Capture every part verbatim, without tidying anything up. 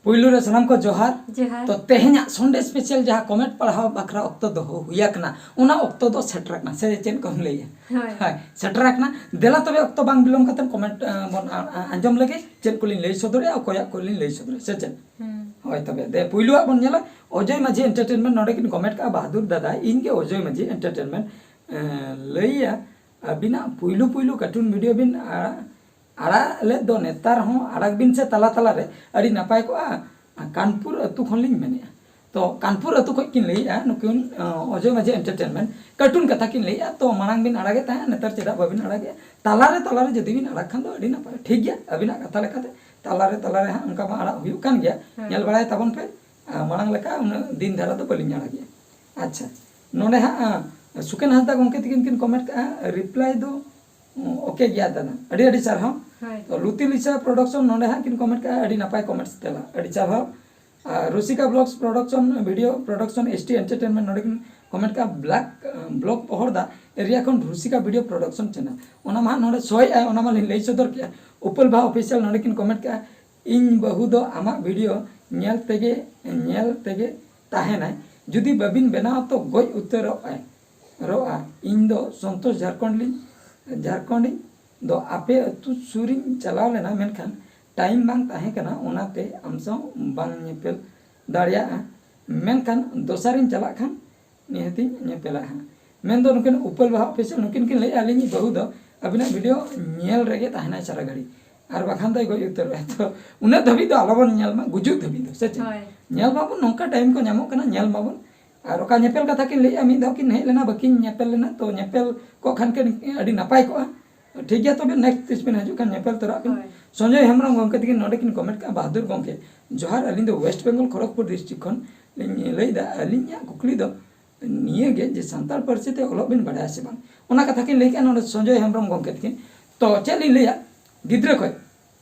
ᱯᱩᱭᱞᱩ ᱨᱮ ᱥᱟᱱᱟᱢ ᱠᱚ ᱡᱚᱦᱟᱨ᱾ ᱡᱚᱦᱟᱨ᱾ ᱛᱚ, ᱛᱮᱦᱮᱧᱟᱜ Sunday special ᱡᱟᱦᱟᱸ comment ᱯᱟᱲᱦᱟᱣ ᱵᱟᱠᱷᱨᱟ ᱚᱠᱛᱚ ᱫᱚᱦᱚ ᱦᱩᱭ ᱟᱠᱟᱱᱟ, ᱚᱱᱟ ᱚᱠᱛᱚ ᱫᱚ ᱥᱮᱴᱮᱨ ᱟᱠᱟᱱᱟ, ᱥᱮ ᱪᱮᱫ ᱠᱚᱢ ᱞᱟᱹᱭᱟ? ᱦᱳᱭ᱾ ᱦᱳᱭ, ᱥᱮᱴᱮᱨ ᱟᱠᱟᱱᱟ᱾ ᱫᱮᱞᱟ ᱛᱚᱵᱮ ᱚᱠᱛᱚ ᱵᱟᱝ ᱵᱤᱞᱚᱢ ᱠᱟᱛᱮ comment, ᱟ, ᱵᱚᱱ ᱟ, ᱟ, ᱟᱸᱡᱚᱢ ᱞᱮᱜᱮ, ᱪᱮᱫ ᱠᱚᱞᱤᱧ ᱞᱟᱹᱭ ᱥᱚᱫᱚᱨᱮᱜᱼᱟ, ᱚᱠᱚᱭᱟᱜ ᱠᱚᱞᱤᱧ ᱞᱟᱹᱭ ᱥᱚᱫᱚᱨᱮᱜᱼᱟ, ᱥᱮ ᱪᱮᱫ? ᱦᱩᱸ᱾ ᱦᱳᱭ, ᱛᱚᱵᱮ ᱫᱮ, ᱯᱩᱭᱞᱩᱣᱟᱜ ᱵᱚᱱ ᱧᱮᱞᱟ᱾ ᱚᱡᱚᱭ ᱢᱟᱹᱡᱷᱤ Entertainment ᱱᱚᱰᱮ ᱠᱤᱱ comment ᱠᱟᱜᱼᱟ, "ᱵᱟᱦᱟᱫᱩᱨ ᱫᱟᱫᱟ, ᱤᱧ ᱜᱮ ᱚᱡᱚᱭ ᱢᱟᱹᱡᱷᱤ Entertainment, ᱮᱸ, ᱞᱟᱹᱭᱟ, ᱟᱹᱵᱤᱱᱟᱜ ᱯᱩᱭᱞᱩ ᱯᱩᱭᱞᱩ cartoon video ᱵᱤᱱ ᱟᱲᱟᱜ ᱟᱲᱟᱜ ᱞᱮᱫ ᱫᱚ ᱱᱮᱛᱟᱨ ᱦᱚᱸ ᱟᱲᱟᱜ ᱵᱤᱱ ᱥᱮ ᱛᱟᱞᱟ ᱛᱟᱞᱟ ᱨᱮ, ᱟᱹᱰᱤ ᱱᱟᱯᱟᱭ ᱠᱚᱜᱼᱟ᱾ ᱠᱟᱱᱯᱩᱨ ᱟᱹᱛᱩ ᱠᱷᱚᱱ ᱞᱤᱧ ᱢᱮᱱᱮᱫᱼᱟ᱾ ᱛᱚ, ᱠᱟᱱᱯᱩᱨ ᱟᱹᱛᱩ ᱠᱷᱚᱱ ᱠᱤᱱ ᱞᱟᱹᱭᱮᱫᱼᱟ ᱱᱩᱠᱤᱱ, ᱚ, ᱚᱡᱚᱭ ᱢᱟᱹᱡᱷᱤ Entertainment᱾ cartoon ᱠᱟᱛᱷᱟ ᱠᱤᱱ ᱞᱟᱹᱭᱮᱫᱼᱟ, ᱛᱚ ᱢᱟᱲᱟᱝ ᱵᱤᱱ ᱟᱲᱟᱜᱮᱫ ᱛᱟᱦᱮᱸᱫ, ᱱᱮᱛᱟᱨ ᱪᱮᱫᱟᱜ ᱵᱟᱵᱤᱱ ᱟᱲᱟᱜᱮᱫᱼᱟ? ᱛᱟᱞᱟᱨᱮ ᱛᱟᱞᱟᱨᱮ ᱡᱩᱫᱤ ᱵᱤᱱ ᱟᱲᱟᱜ ᱠᱷᱟᱱ ᱫᱚ ᱟᱹᱰᱤ ᱱᱟᱯᱟᱭ, ᱴᱷᱤᱠ ᱜᱮᱭᱟ, ᱟᱹᱵᱤᱱᱟᱜ ᱠᱟᱛᱷᱟ ᱞᱮᱠᱟᱛᱮ ᱛᱟᱞᱟᱨᱮ ᱛᱟᱞᱟᱨᱮ ᱦᱟᱸᱜ ᱚᱱᱠᱟ ᱢᱟ ᱟᱲᱟᱜ ᱦᱩᱭᱩᱜ ᱠᱟᱱ ᱜᱮᱭᱟ᱾ ᱦᱮᱸ᱾ ᱧᱮᱞ ᱵᱟᱲᱟᱭ ᱛᱟᱵᱚᱱ ᱯᱮ, ᱟᱨ ᱢᱟᱲᱟᱝ ᱞᱮᱠᱟ ᱩᱱᱟᱹᱜ ᱫᱤᱱ ᱫᱷᱟᱨᱟ ᱫᱚ ᱵᱟᱹᱞᱤᱧ ᱟᱲᱟᱜᱮᱫᱼᱟ᱾ ᱟᱪᱪᱷᱟ, ᱱᱚᱰᱮ ᱦᱟᱸᱜ, ᱟ, ᱥᱩᱠᱮᱱ ᱦᱟᱸᱥᱫᱟ ᱜᱚᱢᱠᱮ ᱛᱤᱠᱤᱱ ᱠᱤᱱ comment ᱠᱟᱜᱼᱟ, reply ᱫᱚ, ᱩᱸ, OK ᱜᱮᱭᱟ ᱫᱟᱫᱟ, ᱟᱹᱰᱤ ᱟᱹᱰᱤ ᱥᱟᱨᱦᱟᱣ᱾ ᱦᱳᱭ᱾ ᱛᱚ, ᱞᱩᱛᱤ ᱞᱤᱥᱟ production ᱱᱚᱰᱮ ᱦᱟᱸᱜ ᱠᱤᱱ comment ᱠᱟᱜᱼᱟ, ᱟᱹᱰᱤ ᱱᱟᱯᱟᱭ comments ᱛᱮᱞᱟ, ᱟᱹᱰᱤ ᱥᱟᱨᱦᱟᱣ᱾ ᱟᱨ ᱨᱩᱥᱤᱠᱟ Vlogs production, video production, ST Entertainment ᱱᱚᱰᱮ ᱠᱤᱱ comment ᱠᱟᱜᱼᱟ, Black, ᱟᱸ, Block ᱯᱚᱦᱚᱲᱫᱟ area ᱠᱷᱚᱱ ᱨᱩᱥᱤᱠᱟ video production channel᱾ ᱚᱱᱟ ᱢᱟ ᱦᱟᱸᱜ ᱱᱚᱰᱮ ᱥᱚᱭᱮᱜᱼᱟᱭ, ᱚᱱᱟ ᱢᱟᱞᱤᱧ ᱞᱟᱹᱭ ᱥᱚᱫᱚᱨ ᱠᱮᱜᱼᱟ᱾ ᱩᱯᱟᱹᱞ ᱵᱟᱦᱟ Official ᱱᱚᱰᱮ ᱠᱤᱱ comment ᱠᱟᱜᱼᱟ, "ᱤᱧ ᱵᱟᱹᱦᱩ ᱫᱚ ᱟᱢᱟᱜ video ᱧᱮᱞ ᱛᱮᱜᱮ, ᱧᱮᱞ ᱛᱮᱜᱮ ᱛᱟᱦᱮᱱᱟᱭ, ᱡᱩᱫᱤ ᱵᱟᱹᱵᱤᱱ ᱵᱮᱱᱟᱣᱟ ᱛᱚ ᱜᱚᱡ ᱩᱛᱟᱹᱨᱚᱜ ᱟᱭ, ᱨᱚᱜᱼᱟ᱾ ᱤᱧ ᱫᱚ ᱥᱚᱱᱛᱳᱥ ᱡᱷᱟᱲᱠᱷᱚᱸᱰ ᱞᱤᱧ, ᱡᱷᱟᱲᱠᱷᱚᱸᱰᱤ ᱫᱚ ᱟᱯᱮ ᱟᱹᱛᱩ ᱥᱩᱨᱤᱧ ᱪᱟᱞᱟᱣ ᱞᱮᱱᱟ, ᱢᱮᱱᱠᱷᱟᱱ time ᱵᱟᱝ ᱛᱟᱦᱮᱸ ᱠᱟᱱᱟ, ᱚᱱᱟᱛᱮ ᱟᱢ ᱥᱟᱶ ᱵᱟᱝ ᱧᱮᱯᱮᱞ ᱫᱟᱲᱮᱭᱟᱜᱼᱟ, ᱢᱮᱱᱠᱷᱟᱱ ᱫᱚᱥᱟᱨᱤᱧ ᱪᱟᱞᱟᱜ ᱠᱷᱟᱱ ᱱᱤᱦᱟᱹᱛᱤᱧ ᱧᱮᱯᱮᱞᱟ ᱦᱟᱸᱜ᱾" ᱢᱮᱱᱫᱚ ᱱᱩᱠᱤᱱ ᱩᱯᱟᱹᱞ ᱵᱟᱦᱟ Official, ᱱᱩᱠᱤᱱ ᱠᱤᱱ ᱞᱟᱹᱭᱮᱫᱼᱟ, "ᱟᱹᱞᱤᱧᱤᱡ ᱵᱟᱹᱦᱩ ᱫᱚ ᱟᱹᱵᱤᱱᱟᱜ video ᱧᱮᱞ ᱨᱮᱜᱮ ᱛᱟᱦᱮᱱᱟᱭ ᱥᱟᱨᱟ ᱜᱷᱟᱹᱲᱤ, ᱟᱨ ᱵᱟᱠᱷᱟᱱ ᱫᱚᱭ ᱜᱚᱡ ᱩᱛᱟᱹᱨᱚᱜᱼᱟ᱾" ᱛᱚ, ᱩᱱᱟᱹᱜ ᱫᱷᱟᱹᱵᱤᱡ ᱫᱚ ᱟᱞᱚᱵᱚᱱ ᱧᱮᱞ ᱢᱟ, ᱜᱩᱡᱩᱜ ᱫᱷᱟᱹᱵᱤᱡ ᱫᱚ, ᱥᱮ ᱪᱮᱫ? ᱦᱳᱭ᱾ ᱧᱮᱞ ᱢᱟᱵᱚᱱ, ᱱᱚᱝᱠᱟ time ᱠᱚ ᱧᱟᱢᱚᱜ ᱠᱟᱱᱟ, ᱧᱮᱞ ᱢᱟᱵᱚᱱ᱾ ᱟᱨ ᱚᱠᱟ ᱧᱮᱯᱮᱞ ᱠᱟᱛᱷᱟ ᱠᱤᱱ ᱞᱟᱹᱭᱮᱫᱼᱟ, ᱢᱤᱫ ᱫᱷᱟᱣ ᱠᱤᱱ ᱦᱮᱡ ᱞᱮᱱᱟ, ᱵᱟᱹᱠᱤᱱ ᱧᱮᱯᱮᱞ ᱞᱮᱱᱟ, ᱛᱚ ᱧᱮᱯᱮᱞ ᱠᱚᱜ ᱠᱷᱟᱱ ᱠᱤᱱ ᱟᱹᱰᱤ ᱱᱟᱯᱟᱭ ᱠᱚᱜᱼᱟ᱾ ᱴᱷᱤᱠ ᱜᱮᱭᱟ, ᱛᱚᱵᱮ next ᱛᱤᱥ ᱵᱤᱱ ᱦᱤᱡᱩᱜ ᱠᱷᱟᱱ ᱧᱮᱯᱮᱞ ᱛᱚᱨᱟᱜ ᱵᱤᱱ᱾ ᱦᱳᱭ᱾ ᱥᱚᱧᱡᱚᱭ ᱦᱮᱢᱵᱨᱚᱢ ᱜᱚᱢᱠᱮ ᱛᱤᱠᱤᱱ ᱱᱚᱰᱮ ᱠᱤᱱ comment ᱠᱟᱜᱼᱟ, "ᱵᱟᱦᱟᱫᱩᱨ ᱜᱚᱢᱠᱮ, ᱡᱚᱦᱟᱨ, ᱟᱹᱞᱤᱧ ᱫᱚ West Bengal ᱠᱷᱚᱲᱚᱜᱽᱯᱩᱨ district ᱠᱷᱚᱱ ᱞᱤᱧ ᱞᱟᱹᱭᱫᱟ, ᱟᱹᱞᱤᱧᱟᱜ ᱠᱩᱠᱞᱤ ᱫᱚ ᱱᱤᱭᱟᱹ ᱜᱮ ᱡᱮ ᱥᱟᱱᱛᱟᱲ ᱯᱟᱹᱨᱥᱤ ᱛᱮ ᱚᱞᱚᱜ ᱵᱤᱱ ᱵᱟᱲᱟᱭᱟ ᱥᱮ ᱵᱟᱝ?" ᱚᱱᱟ ᱠᱟᱛᱷᱟ ᱠᱤᱱ ᱞᱟᱹᱭ ᱠᱮᱜᱼᱟ ᱱᱚᱰᱮ ᱥᱚᱧᱡᱚᱭ ᱦᱮᱢᱵᱨᱚᱢ ᱜᱚᱢᱠᱮ ᱛᱤᱠᱤᱱ᱾ ᱛᱚ ᱪᱮᱫ ᱞᱤᱧ ᱞᱟᱹᱭᱟ, ᱜᱤᱫᱽᱨᱟᱹ ᱠᱷᱚᱡ,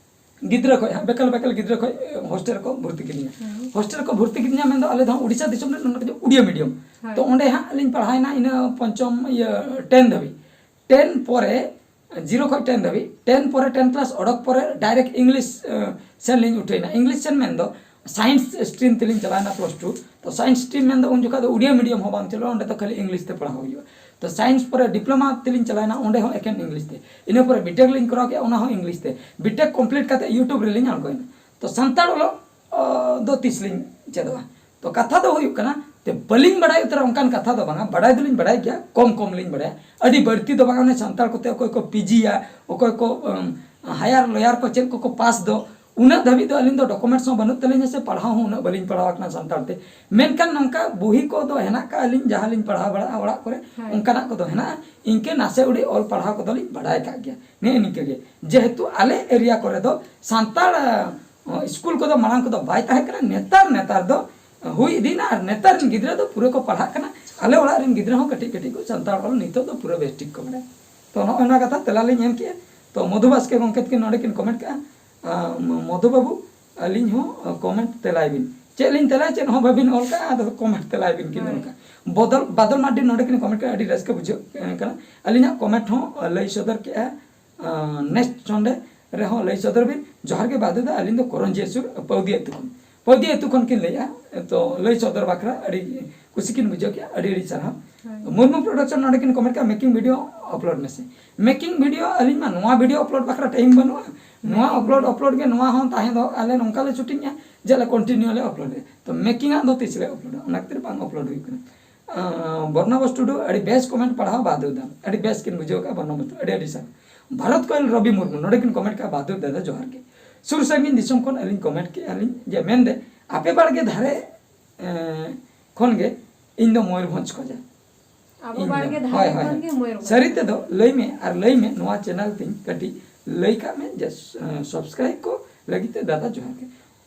ᱜᱤᱫᱽᱨᱟᱹ ᱠᱷᱚᱡ ᱦᱟᱸᱜ, ᱵᱮᱠᱟᱞ ᱵᱮᱠᱟᱞ ᱜᱤᱫᱽᱨᱟᱹ ᱠᱷᱚᱡ, ᱮ, hostel ᱨᱮᱠᱚ ᱵᱷᱚᱨᱛᱤ ᱠᱤᱫᱤᱧᱟ᱾ ᱦᱩᱸ᱾ hostel ᱨᱮᱠᱚ ᱵᱷᱚᱨᱛᱤ ᱠᱤᱫᱤᱧᱟ ᱢᱮᱱᱫᱚ ᱟᱞᱮ ᱫᱚ ᱦᱟᱸᱜ ᱩᱲᱤᱥᱥᱟ ᱫᱤᱥᱚᱢ ᱨᱮ ᱱᱚᱰᱮ ᱫᱚ ᱩᱲᱤᱭᱟ medium᱾ ᱦᱳᱭ᱾ ᱛᱚ ᱚᱸᱰᱮ ᱦᱟᱸᱜ ᱞᱤᱧ ᱯᱟᱲᱦᱟᱣᱮᱱᱟ ᱤᱱᱟᱹ ᱯᱚᱧᱪᱚᱢ, ᱤᱭᱟᱹ, ten ᱫᱷᱟᱹᱵᱤᱡ᱾ ten ᱯᱚᱨᱮ, zero ᱠᱷᱚᱡ ten ᱫᱷᱟᱹᱵᱤᱡ, ten ᱯᱚᱨᱮ ten class ᱚᱰᱚᱠ ᱯᱚᱨᱮ direct English, ᱮ, ᱥᱮᱱ ᱞᱤᱧ ᱩᱴᱷᱟᱹᱭᱮᱱᱟ᱾ English ᱥᱮᱱ ᱢᱮᱱᱫᱚ ᱥᱟᱭᱮᱱᱥ ᱥᱴᱨᱤᱢ ᱛᱮᱞᱤᱧ ᱪᱟᱞᱟᱣᱮᱱᱟ ᱯᱞᱟᱥ ᱴᱩ᱾ ᱛᱚ ᱥᱟᱭᱮᱱᱥ ᱥᱴᱨᱤᱢ ᱢᱮᱱᱫᱚ ᱩᱱ ᱡᱚᱠᱷᱟᱡ ᱫᱚ ᱩᱲᱤᱭᱟ ᱢᱤᱰᱤᱭᱟᱢ ᱦᱚᱸ ᱵᱟᱝ ᱪᱟᱹᱞᱩᱜᱼᱟ, ᱚᱸᱰᱮ ᱫᱚ ᱠᱷᱟᱹᱞᱤ ᱤᱝᱞᱤᱥ ᱛᱮ ᱯᱟᱲᱦᱟᱣ ᱦᱩᱭᱩᱜᱼᱟ᱾ ᱛᱚ ᱥᱟᱭᱮᱱᱥ ᱯᱚᱨᱮ ᱰᱤᱯᱞᱳᱢᱟ ᱛᱮᱞᱤᱧ ᱪᱟᱞᱟᱣᱮᱱᱟ, ᱚᱸᱰᱮ ᱦᱚᱸ ᱮᱠᱮᱱ ᱤᱝᱞᱤᱥ ᱛᱮ᱾ ᱤᱱᱟᱹ ᱯᱚᱨᱮ ᱵᱤᱴᱮᱠ ᱞᱤᱧ ᱠᱚᱨᱟᱣ ᱠᱮᱜᱼᱟ, ᱚᱱᱟ ᱦᱚᱸ ᱤᱝᱞᱤᱥ ᱛᱮ᱾ ᱵᱤᱴᱮᱠ ᱠᱚᱢᱯᱞᱤᱴ ᱠᱟᱛᱮ YouTube ᱨᱮᱞᱤᱧ ᱟᱬᱜᱚᱭᱮᱱᱟ᱾ ᱛᱚ ᱥᱟᱱᱛᱟᱲ ᱚᱞᱚᱜ ᱚ, ᱫᱚ ᱛᱤᱥ ᱞᱤᱧ ᱪᱮᱫᱚᱜᱼᱟ? ᱛᱚ ᱠᱟᱛᱷᱟ ᱫᱚ ᱦᱩᱭᱩᱜ ᱠᱟᱱᱟ, ᱛᱮ ᱵᱟᱹᱞᱤᱧ ᱵᱟᱲᱟᱭ ᱩᱛᱟᱹᱨᱟ ᱚᱱᱠᱟᱱ ᱠᱟᱛᱷᱟ ᱫᱚ ᱵᱟᱝᱟ, ᱵᱟᱲᱟᱭ ᱫᱚᱞᱤᱧ ᱵᱟᱲᱟᱭ ᱜᱮᱭᱟ, ᱠᱚᱢ ᱠᱚᱢ ᱞᱤᱧ ᱵᱟᱲᱟᱭᱟ᱾ ᱟᱹᱰᱤ ᱵᱟᱹᱲᱛᱤ ᱫᱚ ᱵᱟᱝᱟ, ᱚᱱᱮ ᱥᱟᱱᱛᱟᱲ ᱠᱚᱛᱮ ᱚᱠᱚᱭ ᱠᱚ ᱯᱤᱡᱤᱭᱟ, ᱚᱠᱚᱭ ᱠᱚ ᱦᱟᱭᱟᱨ ᱞᱚᱭᱟᱨ ᱠᱚ ᱪᱮᱫ ᱠᱚᱠᱚ ᱯᱟᱥ ᱫᱚ, ᱩᱱᱟᱹᱜ ᱫᱷᱟᱹᱵᱤᱡ ᱫᱚ ᱟᱹᱞᱤᱧ ᱫᱚ ᱰᱚᱠᱩᱢᱮᱱᱴᱥ ᱦᱚᱸ ᱵᱟᱹᱱᱩᱜ ᱛᱟᱹᱞᱤᱧᱟ ᱥᱮ ᱯᱟᱲᱦᱟᱣ ᱦᱚᱸ ᱩᱱᱟᱹᱜ ᱵᱟᱹᱞᱤᱧ ᱯᱟᱲᱦᱟᱣ ᱟᱠᱟᱱᱟ ᱥᱟᱱᱛᱟᱲ ᱛᱮ᱾ ᱢᱮᱱᱠᱷᱟᱱ ᱱᱚᱝᱠᱟ ᱵᱩᱦᱤ ᱠᱚᱫᱚ ᱦᱮᱱᱟᱜ ᱠᱟᱜᱼᱟ, ᱟᱹᱞᱤᱧ ᱡᱟᱦᱟᱸ ᱞᱤᱧ ᱯᱟᱲᱦᱟᱣ ᱵᱟᱲᱟᱜᱼᱟ ᱚᱲᱟᱜ ᱠᱚᱨᱮ, ᱦᱳᱭ᱾ ᱚᱱᱠᱟᱱᱟᱜ ᱠᱚᱫᱚ ᱦᱮᱱᱟᱜᱼᱟ᱾ ᱤᱱᱠᱟᱹ ᱱᱟᱥᱮ ᱩᱰᱤ ᱚᱞ ᱯᱟᱲᱦᱟᱣ ᱠᱚᱫᱚ ᱞᱤᱧ ᱵᱟᱲᱟᱭ ᱠᱟᱜ ᱜᱮᱭᱟ, ᱱᱮᱜᱼᱮ ᱱᱤᱝᱠᱟᱹ ᱜᱮ᱾ ᱡᱮᱦᱮᱛᱩ ᱟᱞᱮ ᱮᱨᱤᱭᱟ ᱠᱚᱨᱮ ᱫᱚ ᱥᱟᱱᱛᱟᱲ ᱚ, ᱥᱠᱩᱞ ᱠᱚᱫᱚ ᱢᱟᱲᱟᱝ ᱠᱚᱫᱚ ᱵᱟᱭ ᱛᱟᱦᱮᱸ ᱠᱟᱱᱟ, ᱱᱮᱛᱟᱨ, ᱱᱮᱛᱟᱨ ᱫᱚ ᱦᱩᱭ ᱤᱫᱤᱭᱮᱱᱟ ᱟᱨ ᱱᱮᱛᱟᱨ ᱨᱮᱱ ᱜᱤᱫᱽᱨᱟᱹ ᱫᱚ ᱯᱩᱨᱟᱹ ᱠᱚ ᱯᱟᱲᱦᱟᱜ ᱠᱟᱱᱟ᱾ ᱟᱞᱮ ᱚᱲᱟᱜ ᱨᱮᱱ ᱜᱤᱫᱽᱨᱟᱹ ᱦᱚᱸ ᱠᱟᱹᱴᱤᱡ ᱠᱟᱹᱴᱤᱡ ᱠᱚ ᱥᱟᱱᱛᱟᱲ ᱚᱞ ᱱᱤᱛᱚᱜ ᱫᱚ ᱯᱩᱨᱟᱹ ᱵᱮᱥ ᱴᱷᱤᱠ ᱠᱚ ᱵᱟᱲᱟᱭᱟ᱾ ᱛᱚ ᱱᱚᱜᱼᱚᱭ ᱱᱚᱣᱟ ᱠᱟᱛᱷᱟ ᱛᱮᱞᱟ ᱞᱤᱧ ᱮᱢ ᱠᱮᱜᱼᱟ᱾ ᱛᱚ ᱢᱚᱫᱷᱩ ᱵᱟᱥᱠᱮ ᱜᱚᱢᱠᱮ ᱛᱟᱹᱠᱤᱱ ᱱᱚᱰᱮ ᱠᱤᱱ ᱠᱚᱢᱮᱱᱴ ᱠᱟᱜᱼᱟ, ᱟᱸ, ᱢᱚᱫᱷᱩ ᱵᱟᱹᱵᱩ, ᱟᱹᱞᱤᱧ ᱦᱚᱸ, ᱟᱸ, ᱠᱚᱢᱮᱱᱴ ᱛᱮᱞᱟᱭ ᱵᱤᱱ᱾ ᱪᱮᱫ ᱞᱤᱧ ᱛᱮᱞᱟᱭᱟ? ᱪᱮᱫ ᱦᱚᱸ ᱵᱟᱹᱵᱤᱱ ᱚᱞ ᱠᱟᱜᱼᱟ, ᱟᱫᱚ ᱠᱚᱢᱮᱱᱴ ᱛᱮᱞᱟᱭ ᱵᱤᱱ ᱠᱤᱱ ᱦᱳᱭ᱾ ᱚᱞ ᱠᱟᱜᱼᱟ᱾ ᱵᱚᱫᱚᱞ, ᱵᱟᱫᱚᱞ ᱢᱟᱨᱰᱤ ᱱᱚᱰᱮ ᱠᱤᱱ ᱠᱚᱢᱮᱱᱴ ᱠᱟᱜᱼᱟ, ᱟᱹᱰᱤ ᱨᱟᱹᱥᱠᱟᱹ ᱵᱩᱡᱷᱟᱹᱜ, ᱟᱸ, ᱠᱟᱱᱟ᱾ ᱟᱹᱞᱤᱧᱟᱜ ᱠᱚᱢᱮᱱᱴ ᱦᱚᱸ, ᱟᱸ, ᱞᱟᱹᱭ ᱥᱚᱫᱚᱨ ᱠᱮᱜᱼᱟ᱾ ᱟᱸ, ᱱᱮᱠᱥᱴ ᱱᱚᱰᱮ ᱨᱮᱦᱚᱸ ᱞᱟᱹᱭ ᱥᱚᱫᱚᱨ ᱵᱤᱱ᱾ ᱡᱚᱦᱟᱨ ᱜᱮ ᱵᱟᱫᱩ ᱫᱟ, ᱟᱹᱞᱤᱧ ᱫᱚ ᱠᱚᱨᱚᱱᱡᱤᱭᱟᱹ ᱥᱩᱨ ᱯᱟᱹᱣᱫᱤ ᱟᱹᱛᱩ ᱠᱷᱚᱱ, ᱯᱟᱹᱣᱫᱤ ᱟᱹᱛᱩ ᱠᱷᱚᱱ ᱠᱤᱱ ᱞᱟᱹᱭᱮᱜᱼᱟ᱾ ᱛᱚ ᱞᱟᱹᱭ ᱥᱚᱫᱚᱨ ᱵᱟᱠᱷᱨᱟ ᱟᱹᱰᱤ ᱠᱩᱥᱤ ᱠᱤᱱ ᱵᱩᱡᱷᱟᱹᱣ ᱠᱮᱜᱼᱟ, ᱟᱹᱰᱤ ᱟᱹᱰᱤ ᱥᱟᱨᱦᱟᱣ᱾ ᱦᱳᱭ᱾ ᱢᱩᱨᱢᱩ ᱯᱨᱚᱰᱟᱠᱥᱚᱱ ᱱᱚᱰᱮ ᱠᱤᱱ ᱠᱚᱢᱮᱱᱴ ᱠᱟᱜᱼᱟ, ᱢᱮᱠᱤᱝ ᱵᱷᱤᱰᱤᱭᱳ ᱟᱯᱞᱳᱰ ᱢᱮᱥᱮ᱾ ᱢᱮᱠᱤᱝ ᱵᱷᱤᱰᱤᱭᱳ, ᱟᱹᱞᱤᱧ ᱢᱟ ᱱᱚᱣᱟ ᱵᱷᱤᱰᱤᱭᱳ ᱟᱯᱞᱳᱰ ᱵᱟᱠᱷᱨᱟ ᱴᱟᱭᱤᱢ ᱵᱟᱹᱱᱩᱜᱼᱟ, ᱱᱚᱣᱟ ᱦᱩᱸ᱾ ᱟᱯᱞᱳᱰ ᱟᱯᱞᱳᱰ ᱜᱮ, ᱱᱚᱣᱟ ᱦᱚᱸ ᱛᱟᱦᱮᱸ ᱫᱚ ᱟᱞᱮ ᱱᱚᱝᱠᱟ ᱞᱮ ᱥᱩᱴᱤᱝᱟ, ᱡᱮ ᱟᱞᱮ ᱠᱚᱱᱴᱤᱱᱤᱭᱩ ᱞᱮ ᱟᱯᱞᱳᱰ ᱮᱫᱟ᱾ ᱛᱚ ᱢᱮᱠᱤᱝ ᱟᱜ ᱫᱚ ᱛᱤᱥ ᱞᱮ ᱟᱯᱞᱳᱰᱟ, ᱚᱱᱟ ᱠᱷᱟᱹᱛᱤᱨ ᱵᱟᱝ ᱟᱯᱞᱳᱰ ᱦᱩᱭᱩᱜ ᱠᱟᱱᱟ᱾ ᱟᱸ, ᱵᱚᱨᱱᱟᱵᱟᱥ ᱴᱩᱰᱩ, ᱟᱹᱰᱤ ᱵᱮᱥ ᱠᱚᱢᱮᱱᱴ ᱯᱟᱲᱦᱟᱣ ᱵᱟᱫᱩ ᱫᱟ, ᱟᱹᱰᱤ ᱵᱮᱥ ᱠᱤᱱ ᱵᱩᱡᱷᱟᱹᱣ ᱠᱟᱜᱼᱟ ᱵᱚᱨᱱᱟᱵᱟᱥ ᱴᱩᱰᱩ, ᱟᱹᱰᱤ ᱟᱹᱰᱤ ᱥᱟᱨᱦᱟᱣ᱾ ᱵᱷᱟᱨᱚᱛ ᱠᱚᱭᱮᱞ ᱨᱚᱵᱤ ᱢᱩᱨᱢᱩ ᱱᱚᱰᱮ ᱠᱤᱱ ᱠᱚᱢᱮᱱᱴ ᱠᱟᱜᱼᱟ, ᱵᱟᱫᱩ ᱫᱟᱫᱟ ᱡᱚᱦᱟᱨ ᱜᱮ᱾ ᱥᱩᱨ ᱥᱟᱺᱜᱤᱧ ᱫᱤᱥᱚᱢ ᱠᱷᱚᱱ ᱟᱹᱞᱤᱧ ᱠᱚᱢᱮᱱᱴ ᱠᱮᱜᱼᱟ ᱞᱤᱧ ᱡᱮ ᱢᱮᱱᱫᱮ ᱟᱯᱮ ᱵᱟᱲᱜᱮ ᱫᱷᱟᱨᱮ, ᱮᱸ, ᱠᱷᱚᱱ ᱜᱮ ᱤᱧ ᱫᱚ ᱢᱚᱭᱩᱨᱵᱷᱚᱸᱡᱽ ᱠᱷᱚᱡᱟ᱾ ᱟᱵᱚ ᱤᱧ ᱫᱚ, ᱵᱟᱲᱜᱮ ᱦᱳᱭ, ᱫᱷᱟᱨᱮ ᱦᱳᱭ, ᱠᱷᱚᱱ ᱦᱳᱭ᱾ ᱜᱮ ᱢᱚᱭᱩᱨᱵᱷᱚᱸᱡᱽ᱾ ᱥᱟᱹᱨᱤ ᱛᱮᱫᱚ ᱞᱟᱹᱭ ᱢᱮ ᱟᱨ ᱞᱟᱹᱭ ᱢᱮ, ᱱᱚᱣᱟ ᱪᱮᱱᱮᱞ ᱛᱤᱧ ᱠᱟᱹᱴᱤᱡ ᱞᱟᱹᱭ ᱠᱟᱜ ᱢᱮ ᱡᱮ, ᱮᱸ, ᱥᱟᱵᱥᱠᱨᱟᱭᱤᱵ ᱠᱚ ᱞᱟᱹᱜᱤᱫ ᱛᱮ ᱫᱟᱫᱟ ᱡᱚᱦᱟᱨ ᱜᱮ᱾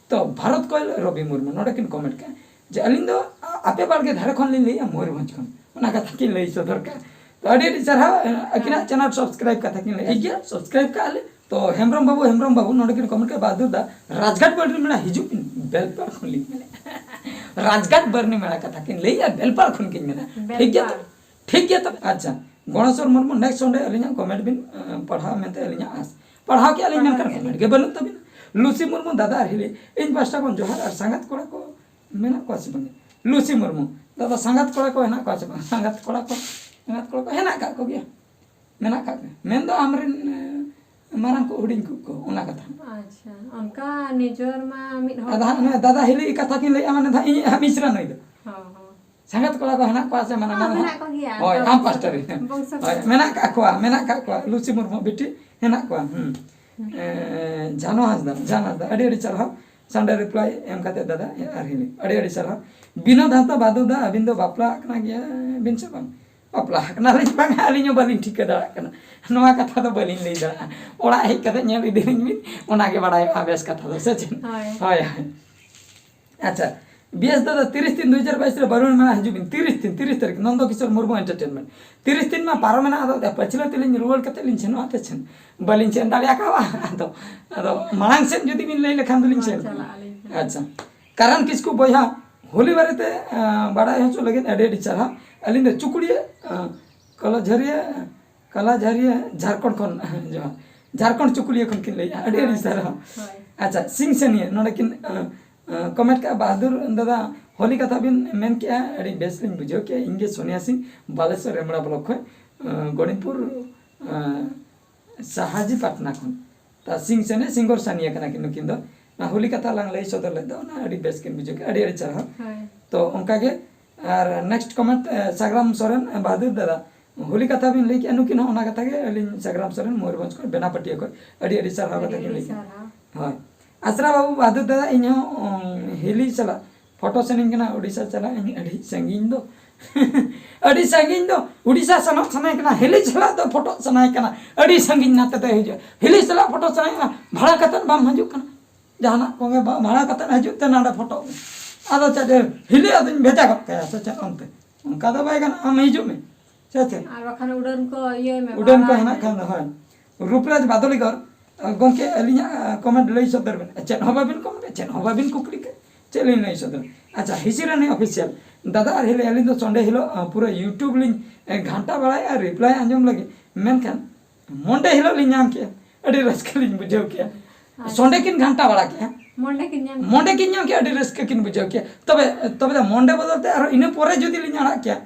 ᱛᱚ ᱵᱷᱟᱨᱚᱛ ᱠᱚᱭᱮᱞ ᱨᱚᱵᱤ ᱢᱩᱨᱢᱩ ᱱᱚᱰᱮ ᱠᱤᱱ ᱠᱚᱢᱮᱱᱴ ᱠᱟᱜᱼᱟ ᱡᱮ ᱟᱹᱞᱤᱧ ᱫᱚ ᱟ-, ᱟᱯᱮ ᱵᱟᱲᱜᱮ ᱫᱷᱟᱨᱮ ᱠᱷᱚᱱ ᱞᱤᱧ ᱞᱟᱹᱭᱮᱜᱼᱟ, ᱢᱚᱭᱩᱨᱵᱷᱚᱸᱡᱽ ᱠᱷᱚᱱ᱾ ᱚᱱᱟ ᱠᱟᱛᱷᱟ ᱠᱤᱱ ᱞᱟᱹᱭ ᱥᱚᱫᱚᱨ ᱠᱟᱜᱼᱟ᱾ ᱛᱚ ᱟᱹᱰᱤ ᱟᱹᱰᱤ ᱥᱟᱨᱦᱟᱣ, ᱮ, ᱟᱹᱠᱤᱱᱟᱜ ᱦᱮᱸ᱾ ᱪᱮᱱᱮᱞ ᱥᱟᱵᱥᱠᱨᱟᱭᱤᱵ ᱠᱟᱛᱷᱟ ᱠᱤᱱ ᱞᱟᱹᱭ, ᱴᱷᱤᱠ ᱜᱮᱭᱟ, ᱥᱟᱵᱥᱠᱨᱟᱭᱤᱵ ᱠᱟᱜᱼᱟ ᱞᱮ᱾ ᱛᱚ ᱦᱮᱢᱵᱨᱚᱢ ᱵᱟᱹᱵᱩ, ᱦᱮᱢᱵᱨᱚᱢ ᱵᱟᱹᱵᱩ ᱱᱚᱰᱮ ᱠᱤᱱ ᱠᱚᱢᱮᱱᱴ ᱠᱟᱜᱼᱟ, ᱵᱟᱦᱟᱫᱩᱨ ᱫᱟ, ᱨᱟᱡᱽᱜᱟᱴ ᱵᱟᱹᱨᱱᱤ ᱢᱮᱞᱟ ᱦᱤᱡᱩᱜ ᱵᱤᱱ, ᱵᱮᱞᱯᱟᱲ ᱠᱷᱚᱱ ᱞᱤᱧ ᱢᱮᱱᱮᱫᱼᱟ᱾ ᱨᱟᱡᱽᱜᱟᱴ ᱵᱟᱹᱨᱱᱤ ᱢᱮᱞᱟ ᱠᱟᱛᱷᱟ ᱠᱤᱱ ᱞᱟᱹᱭᱮᱜᱼᱟ, ᱵᱮᱞᱯᱟᱲ ᱠᱷᱚᱱ ᱠᱤᱱ ᱢᱮᱱᱟ᱾ ᱴᱷᱤᱠ ᱜᱮᱭᱟ ᱛᱚ? ᱵᱮᱞᱯᱟᱲ᱾ ᱴᱷᱤᱠ ᱜᱮᱭᱟ ᱛᱚᱵᱮ᱾ ᱟᱪᱪᱷᱟ, ᱜᱚᱬᱮᱥᱚᱨ ᱢᱩᱨᱢᱩ, ᱱᱮᱠᱥᱴ ᱚᱸᱰᱮ ᱟᱹᱞᱤᱧᱟᱜ ᱠᱚᱢᱮᱱᱴ ᱵᱤᱱ, ᱮ, ᱯᱟᱲᱦᱟᱣ ᱢᱮᱱᱛᱮ ᱟᱹᱞᱤᱧᱟᱜ ᱟᱸᱥ᱾ ᱯᱟᱲᱦᱟᱣ ᱠᱮᱜᱼᱟ ᱞᱤᱧ, ᱯᱟᱲᱦᱟᱣ ᱢᱮᱱᱠᱷᱟᱱ ᱠᱮᱜᱼᱟ ᱠᱚᱢᱮᱱᱴ ᱞᱤᱧ᱾ ᱜᱮ ᱵᱟᱹᱱᱩᱜ ᱛᱟᱵᱤᱱᱟ᱾ ᱞᱩᱥᱤ ᱢᱩᱨᱢᱩ, ᱫᱟᱫᱟ ᱟᱨ ᱦᱤᱞᱤ, ᱤᱧ ᱯᱟᱦᱴᱟ ᱠᱷᱚᱱ ᱡᱚᱦᱟᱨ᱾ ᱟᱨ ᱥᱟᱸᱜᱟᱛ ᱠᱚᱲᱟ ᱠᱚ ᱢᱮᱱᱟᱜ ᱠᱚᱣᱟ ᱥᱮ ᱵᱟᱝ? ᱞᱩᱥᱤ ᱢᱩᱨᱢᱩ, ᱫᱟᱫᱟ, ᱥᱟᱸᱜᱟᱛ ᱠᱚᱲᱟ ᱠᱚ ᱦᱮᱱᱟᱜ ᱠᱚᱣᱟ ᱥᱮ ᱵᱟᱝ? ᱥᱟᱸᱜᱟᱛ ᱠᱚᱲᱟ ᱠᱚ, ᱥᱟᱸᱜᱟᱛ ᱠᱚᱲᱟ ᱠᱚ ᱦᱮᱱᱟᱜ ᱠᱟᱜ ᱠᱚᱜᱮᱭᱟ, ᱢᱮᱱᱟᱜ ᱠᱟᱜ ᱠᱚᱜᱮᱭᱟ᱾ ᱢᱮᱱᱫᱚ ᱟᱢᱨᱮᱱ, ᱮ, ᱢᱟᱨᱟᱝ ᱠᱚ ᱦᱩᱰᱤᱧ ᱠᱚ, ᱚᱱᱟ ᱠᱟᱛᱷᱟ᱾ ᱟᱪᱪᱷᱟ, ᱚᱱᱠᱟ ᱱᱤᱡᱚᱨ ᱢᱟ ᱢᱤᱫ ᱦᱚᱲ ᱟᱫᱚ ᱦᱟᱸᱜ ᱱᱩᱭ ᱫᱟᱫᱟ ᱦᱤᱞᱤ ᱠᱟᱛᱷᱟ ᱠᱤᱱ ᱞᱟᱹᱭᱮᱜᱼᱟ, ᱢᱟᱱᱮ ᱫᱚ ᱦᱟᱸᱜ ᱤᱧᱤᱡ ᱦᱟᱸᱜ ᱢᱤᱥᱨᱟ ᱱᱩᱭ ᱫᱚ᱾ ᱦᱚᱸ, ᱦᱚᱸ᱾ ᱥᱟᱸᱜᱟᱛ ᱠᱚᱲᱟ ᱠᱚ ᱦᱮᱱᱟᱜ ᱠᱚᱣᱟ ᱥᱮ ᱢᱟᱱᱮ ᱦᱚᱸ, ᱢᱟᱱᱮ ᱢᱮᱱᱟᱜ ᱠᱚᱜᱮᱭᱟ᱾ ᱦᱳᱭ, ᱟᱢ ᱯᱟᱥᱴᱟ ᱨᱮ᱾ ᱵᱚᱝᱥᱚ ᱦᱳᱭ, ᱠᱚ᱾ ᱢᱮᱱᱟᱜ ᱠᱟᱜ ᱠᱚᱣᱟ, ᱢᱮᱱᱟᱜ ᱠᱟᱜ ᱠᱚᱣᱟ᱾ ᱞᱩᱥᱤ ᱢᱩᱨᱢᱩ ᱵᱤᱴᱤ ᱦᱮᱱᱟᱜ ᱠᱚᱣᱟ᱾ ᱦᱩᱸ᱾ ᱦᱩᱸ᱾ ᱮ, ᱡᱷᱟᱱᱚ ᱦᱟᱸᱥᱫᱟ, ᱡᱷᱟᱱᱚ ᱦᱟᱸᱥᱫᱟ, ᱟᱹᱰᱤ ᱟᱹᱰᱤ ᱥᱟᱨᱦᱟᱣ᱾ Sunday reply ᱮᱢ ᱠᱟᱛᱮ ᱫᱟᱫᱟ, ᱮ, ᱟᱨ ᱦᱤᱞᱤ, ᱟᱹᱰᱤ ᱟᱹᱰᱤ ᱥᱟᱨᱦᱟᱣ᱾ ᱵᱤᱱᱳᱫ ᱦᱟᱸᱥᱫᱟ, ᱵᱟᱫᱩ ᱫᱟ, ᱟᱹᱵᱤᱱ ᱫᱚ ᱵᱟᱯᱞᱟ ᱟᱠᱟᱱᱟ ᱜᱮᱭᱟ ᱵᱤᱱ ᱥᱮ ᱵᱟᱝ? ᱵᱟᱯᱞᱟ ᱟᱠᱟᱱᱟᱞᱤᱧ ᱵᱟᱝ, ᱟᱹᱞᱤᱧ ᱦᱚᱸ ᱵᱟᱹᱞᱤᱧ ᱴᱷᱤᱠᱟᱹ ᱫᱟᱲᱮᱭᱟᱜ ᱠᱟᱱᱟ᱾ ᱱᱚᱣᱟ ᱠᱟᱛᱷᱟ ᱫᱚ ᱵᱟᱹᱞᱤᱧ ᱞᱟᱹᱭ ᱫᱟᱲᱮᱭᱟᱜᱼᱟ᱾ ᱚᱲᱟᱜ ᱦᱮᱡ ᱠᱟᱛᱮ ᱧᱮᱞ ᱤᱫᱤ ᱞᱤᱧ ᱵᱤᱱ, ᱚᱱᱟ ᱜᱮ ᱵᱟᱲᱟᱭᱚᱜᱼᱟ ᱵᱮᱥ ᱠᱟᱛᱷᱟ ᱫᱚ, ᱥᱮ ᱪᱮᱫ? ᱦᱳᱭ᱾ ᱦᱳᱭ, ᱦᱳᱭ᱾ ᱟᱪᱪᱷᱟ, ᱵᱤᱭᱮᱥ ᱫᱟᱫᱟ, ᱛᱤᱨᱤᱥ ᱛᱤᱱ ᱫᱩ ᱦᱟᱡᱟᱨ ᱵᱟᱭᱤᱥ ᱨᱮ ᱵᱟᱨᱩᱱ ᱢᱮᱞᱟ ᱦᱤᱡᱩᱜ ᱵᱤᱱ, ᱛᱤᱨᱤᱥ ᱛᱤᱱ, ᱛᱤᱨᱤᱥ ᱛᱟᱹᱨᱤᱠᱷ, ᱱᱚᱱᱫᱚ ᱠᱤᱥᱳᱨ ᱢᱩᱨᱢᱩ Entertainment᱾ ᱛᱤᱨᱤᱥ ᱛᱤᱱ ᱢᱟ ᱯᱟᱨᱚᱢᱮᱱᱟ, ᱟᱫᱚ ᱯᱟᱹᱪᱷᱞᱟᱹ ᱛᱮᱞᱤᱧ ᱨᱩᱣᱟᱹᱲ ᱠᱟᱛᱮ ᱞᱤᱧ ᱥᱮᱱᱚᱜᱼᱟ ᱛᱮ ᱪᱮᱫ? ᱵᱟᱹᱞᱤᱧ ᱥᱮᱱ ᱫᱟᱲᱮ ᱟᱠᱟᱫᱼᱟ᱾ ᱟᱫᱚ, ᱟᱫᱚ ᱢᱟᱲᱟᱝ ᱥᱮᱫ ᱡᱩᱫᱤ ᱵᱤᱱ ᱞᱟᱹᱭ ᱞᱮᱠᱷᱟᱱ ᱫᱚᱞᱤᱧ ᱦᱳᱭ, ᱥᱮᱱ ᱪᱟᱞᱟᱜ ᱠᱚᱜᱼᱟ᱾ ᱟᱹᱞᱤᱧ ᱦᱟᱸᱜ᱾ ᱟᱪᱪᱷᱟ, ᱠᱟᱨᱟᱱ ᱠᱤᱥᱠᱩ ᱵᱚᱭᱦᱟ, ᱦᱳᱞᱤ ᱵᱟᱨᱮᱛᱮ, ᱟᱸ, ᱵᱟᱲᱟᱭ ᱦᱚᱪᱚ ᱞᱟᱹᱜᱤᱫ ᱟᱹᱰᱤ ᱟᱹᱰᱤ ᱥᱟᱨᱦᱟᱣ᱾ ᱟᱹᱞᱤᱧ ᱫᱚ ᱪᱩᱠᱲᱤᱭᱟᱹ, ᱟᱸ, ᱠᱟᱞᱟᱡᱷᱟᱹᱨᱤᱭᱟᱹ, ᱠᱟᱞᱟᱡᱷᱟᱹᱨᱤᱭᱟᱹ ᱡᱷᱟᱲᱠᱷᱚᱸᱰ ᱠᱷᱚᱱ, ᱡᱚᱦᱟᱨ, ᱡᱷᱟᱲᱠᱷᱚᱸᱰ ᱪᱩᱠᱩᱞᱤᱭᱟᱹ ᱠᱷᱚᱱ ᱠᱤᱱ ᱞᱟᱹᱭᱮᱜᱼᱟ᱾ ᱟᱹᱰᱤ ᱟᱹᱰᱤ ᱦᱳᱭ, ᱥᱟᱨᱦᱟᱣ᱾ ᱦᱳᱭ᱾ ᱟᱪᱪᱷᱟ, ᱥᱤᱝ ᱥᱮᱱᱤᱭᱟᱹ ᱱᱚᱰᱮ ᱠᱤᱱ, ᱟᱸ, ᱟᱸ, comment ᱠᱟᱜᱼᱟ, ᱵᱟᱦᱟᱫᱩᱨ ᱫᱟᱫᱟ, ᱦᱳᱞᱤ ᱠᱟᱛᱷᱟ ᱵᱤᱱ ᱢᱮᱱ ᱠᱮᱜᱼᱟ, ᱟᱹᱰᱤ ᱵᱮᱥ ᱞᱤᱧ ᱵᱩᱡᱷᱟᱹᱣ ᱠᱮᱜᱼᱟ᱾ ᱤᱧ ᱜᱮ ᱥᱳᱱᱤᱭᱟ ᱥᱤᱝ, ᱵᱟᱞᱮᱥᱚᱨ ᱨᱮᱢᱲᱟ block ᱠᱷᱚᱱ, ᱟᱸ, ᱜᱚᱲᱤᱢᱯᱩᱨ, ᱟᱸ, ᱥᱟᱦᱟᱡᱤ ᱯᱟᱴᱱᱟ ᱠᱷᱚᱱ᱾ ᱛᱟ ᱥᱤᱝ ᱥᱮᱱᱤᱭᱟᱹ, singer ᱥᱟᱱᱤᱭᱟ ᱠᱟᱱᱟ ᱠᱤᱱ ᱱᱩᱠᱤᱱ ᱫᱚ᱾ ᱚᱱᱟ ᱦᱳᱞᱤ ᱠᱟᱛᱷᱟ ᱞᱟᱝ ᱞᱟᱹᱭ ᱥᱚᱫᱚᱨ ᱞᱮᱫ ᱫᱚ, ᱚᱱᱟ ᱟᱹᱰᱤ ᱵᱮᱥ ᱠᱤᱱ ᱵᱩᱡᱷᱟᱹᱣ ᱠᱮᱜᱼᱟ᱾ ᱟᱹᱰᱤ ᱟᱹᱰᱤ ᱥᱟᱨᱦᱟᱣ᱾ ᱦᱳᱭ᱾ ᱛᱚ ᱚᱱᱠᱟ ᱜᱮ, ᱟᱨ next comment, ᱮ, ᱥᱟᱜᱽᱨᱟᱢ ᱥᱚᱨᱮᱱ, ᱮ, ᱵᱟᱦᱟᱫᱩᱨ ᱫᱟᱫᱟ, ᱦᱳᱞᱤ ᱠᱟᱛᱷᱟ ᱵᱤᱱ ᱞᱟᱹᱭ ᱠᱮᱜᱼᱟ, ᱱᱩᱠᱤᱱ ᱦᱚᱸ ᱚᱱᱟ ᱠᱟᱛᱷᱟ ᱜᱮ, ᱟᱹᱞᱤᱧ ᱥᱟᱜᱽᱨᱟᱢ ᱥᱚᱨᱮᱱ, ᱢᱚᱭᱩᱨᱵᱷᱚᱸᱡᱽ ᱠᱷᱚᱱ, ᱵᱮᱱᱟᱯᱟᱴᱤᱭᱟᱹ ᱠᱷᱚᱱ, ᱟᱹᱰᱤ ᱟᱹᱰᱤ ᱥᱟᱨᱦᱟᱣ ᱟᱹᱰᱤ ᱠᱟᱛᱷᱟ ᱠᱤᱱ ᱟᱹᱰᱤ ᱞᱟᱹᱭ ᱠᱮᱜᱼᱟ᱾ ᱥᱟᱨᱦᱟᱣ᱾ ᱦᱳᱭ᱾ ᱟᱥᱨᱟ ᱵᱟᱹᱵᱩ ᱵᱟᱦᱟᱫᱩᱨ ᱫᱟᱫᱟ, ᱤᱧ ᱦᱚᱸ, ᱩᱸ, ᱦᱤᱞᱤ ᱥᱟᱞᱟᱜ ᱯᱷᱳᱴᱳ ᱥᱮᱱᱤᱧ ᱠᱟᱱᱟ, ᱳᱰᱤᱥᱟ ᱪᱟᱞᱟᱜ ᱤᱧ ᱟᱹᱰᱤ ᱥᱟᱺᱜᱤᱧ ᱫᱚ᱾ ᱟᱹᱰᱤ ᱥᱟᱺᱜᱤᱧ ᱫᱚ, ᱳᱰᱤᱥᱟ ᱥᱮᱱᱚᱜ ᱥᱟᱱᱟᱭᱮ ᱠᱟᱱᱟ, ᱦᱤᱞᱤ ᱥᱟᱞᱟᱜ ᱫᱚ ᱯᱷᱳᱴᱳ ᱥᱟᱱᱟᱭᱮ ᱠᱟᱱᱟ, ᱟᱹᱰᱤ ᱥᱟᱺᱜᱤᱧ ᱱᱟᱛᱮ ᱫᱚᱭ ᱦᱤᱡᱩᱜᱼᱟ᱾ ᱦᱤᱞᱤ ᱥᱟᱞᱟᱜ ᱯᱷᱳᱴᱳ ᱥᱟᱱᱟᱭᱮ ᱠᱟᱱᱟ, ᱵᱷᱟᱲᱟ ᱠᱟᱛᱮᱫ ᱵᱟᱢ ᱦᱤᱡᱩᱜ ᱠᱟᱱᱟ? ᱡᱟᱦᱟᱱᱟᱜ ᱠᱚᱜᱮ ᱵᱟ-, ᱵᱷᱟᱲᱟ ᱠᱟᱛᱮᱫ ᱦᱤᱡᱩᱜ ᱛᱮ ᱱᱚᱰᱮ ᱯᱷᱳᱴᱳ ᱢᱮ᱾ ᱟᱫᱚ ᱪᱮᱫ, ᱦᱤᱞᱤ ᱟᱫᱚᱧ ᱵᱷᱮᱡᱟ ᱜᱚᱫ ᱠᱟᱭᱟ ᱥᱮ ᱪᱮᱫ ᱚᱱᱛᱮ? ᱚᱱᱠᱟ ᱫᱚ ᱵᱟᱭ ᱜᱟᱱᱚᱜᱼᱟ, ᱟᱢ ᱦᱤᱡᱩᱜ ᱢᱮ᱾ ᱥᱮ ᱪᱮᱫ? ᱟᱨ ᱵᱟᱠᱷᱟᱱ ᱩᱰᱟᱹᱱ ᱠᱚ ᱤᱭᱟᱹᱭ ᱢᱮ, ᱩᱰᱟᱹᱱ ᱠᱚ ᱵᱷᱟᱲᱟᱭ ᱦᱮᱱᱟᱜ ᱢᱮ᱾ ᱠᱷᱟᱱ ᱫᱚ, ᱦᱳᱭ᱾ ᱨᱩᱯᱨᱟᱡᱽ ᱵᱟᱫᱚᱞᱤᱜᱚᱨ, ᱜᱚᱢᱠᱮ, ᱟᱹᱞᱤᱧᱟᱜ, ᱟ, comment ᱞᱟᱹᱭ ᱥᱚᱫᱚᱨ ᱵᱮᱱ᱾ ᱪᱮᱫ ᱦᱚᱸ ᱵᱟᱵᱤᱱ comment, ᱪᱮᱫ ᱦᱚᱸ ᱵᱟᱵᱤᱱ ᱠᱩᱠᱞᱤ ᱠᱮᱫ᱾ ᱪᱮᱫ ᱞᱤᱧ ᱞᱟᱹᱭ ᱥᱚᱫᱚᱨ? ᱟᱪᱪᱷᱟ, ᱦᱤᱥᱤᱨᱟᱱᱤ Official, ᱫᱟᱫᱟ ᱟᱨ ᱦᱤᱞᱤ, ᱟᱹᱞᱤᱧ ᱫᱚ Sunday ᱦᱤᱞᱳᱜ, ᱟ, ᱯᱩᱨᱟᱹ YouTube ᱞᱤᱧ, ᱮ, ᱜᱷᱟᱱᱴᱟ ᱵᱟᱲᱟᱭᱟ reply ᱟᱸᱡᱚᱢ ᱞᱟᱹᱜᱤᱫ, ᱢᱮᱱᱠᱷᱟᱱ Monday ᱦᱤᱞᱳᱜ ᱞᱤᱧ ᱧᱟᱢ ᱠᱮᱜᱼᱟ᱾ ᱟᱹᱰᱤ ᱨᱟᱹᱥᱠᱟᱹ ᱞᱤᱧ ᱵᱩᱡᱷᱟᱹᱣ ᱠᱮᱜᱼᱟ᱾ ᱥᱚᱸᱰᱮ ᱠᱤᱱ ᱜᱷᱟᱱᱴᱟ ᱵᱟᱲᱟ ᱠᱮᱭᱟ, ᱢᱚᱱᱰᱮ ᱠᱤᱱ ᱧᱟᱢ ᱢᱚᱸᱰᱮ ᱠᱤᱱ ᱧᱟᱢ ᱠᱮᱭᱟ, ᱟᱹᱰᱤ ᱨᱟᱹᱥᱠᱟᱹ ᱠᱤᱱ ᱵᱩᱡᱷᱟᱹᱣ ᱠᱮᱭᱟ᱾ ᱛᱚᱵᱮ ᱛᱚᱵᱮ ᱫᱚ ᱢᱚᱸᱰᱮ ᱵᱚᱫᱚᱞ ᱛᱮ ᱟᱨᱦᱚᱸ ᱤᱱᱟᱹ ᱯᱚᱨᱮ ᱡᱩᱫᱤ ᱞᱤᱧ ᱟᱲᱟᱜ ᱠᱮᱭᱟ,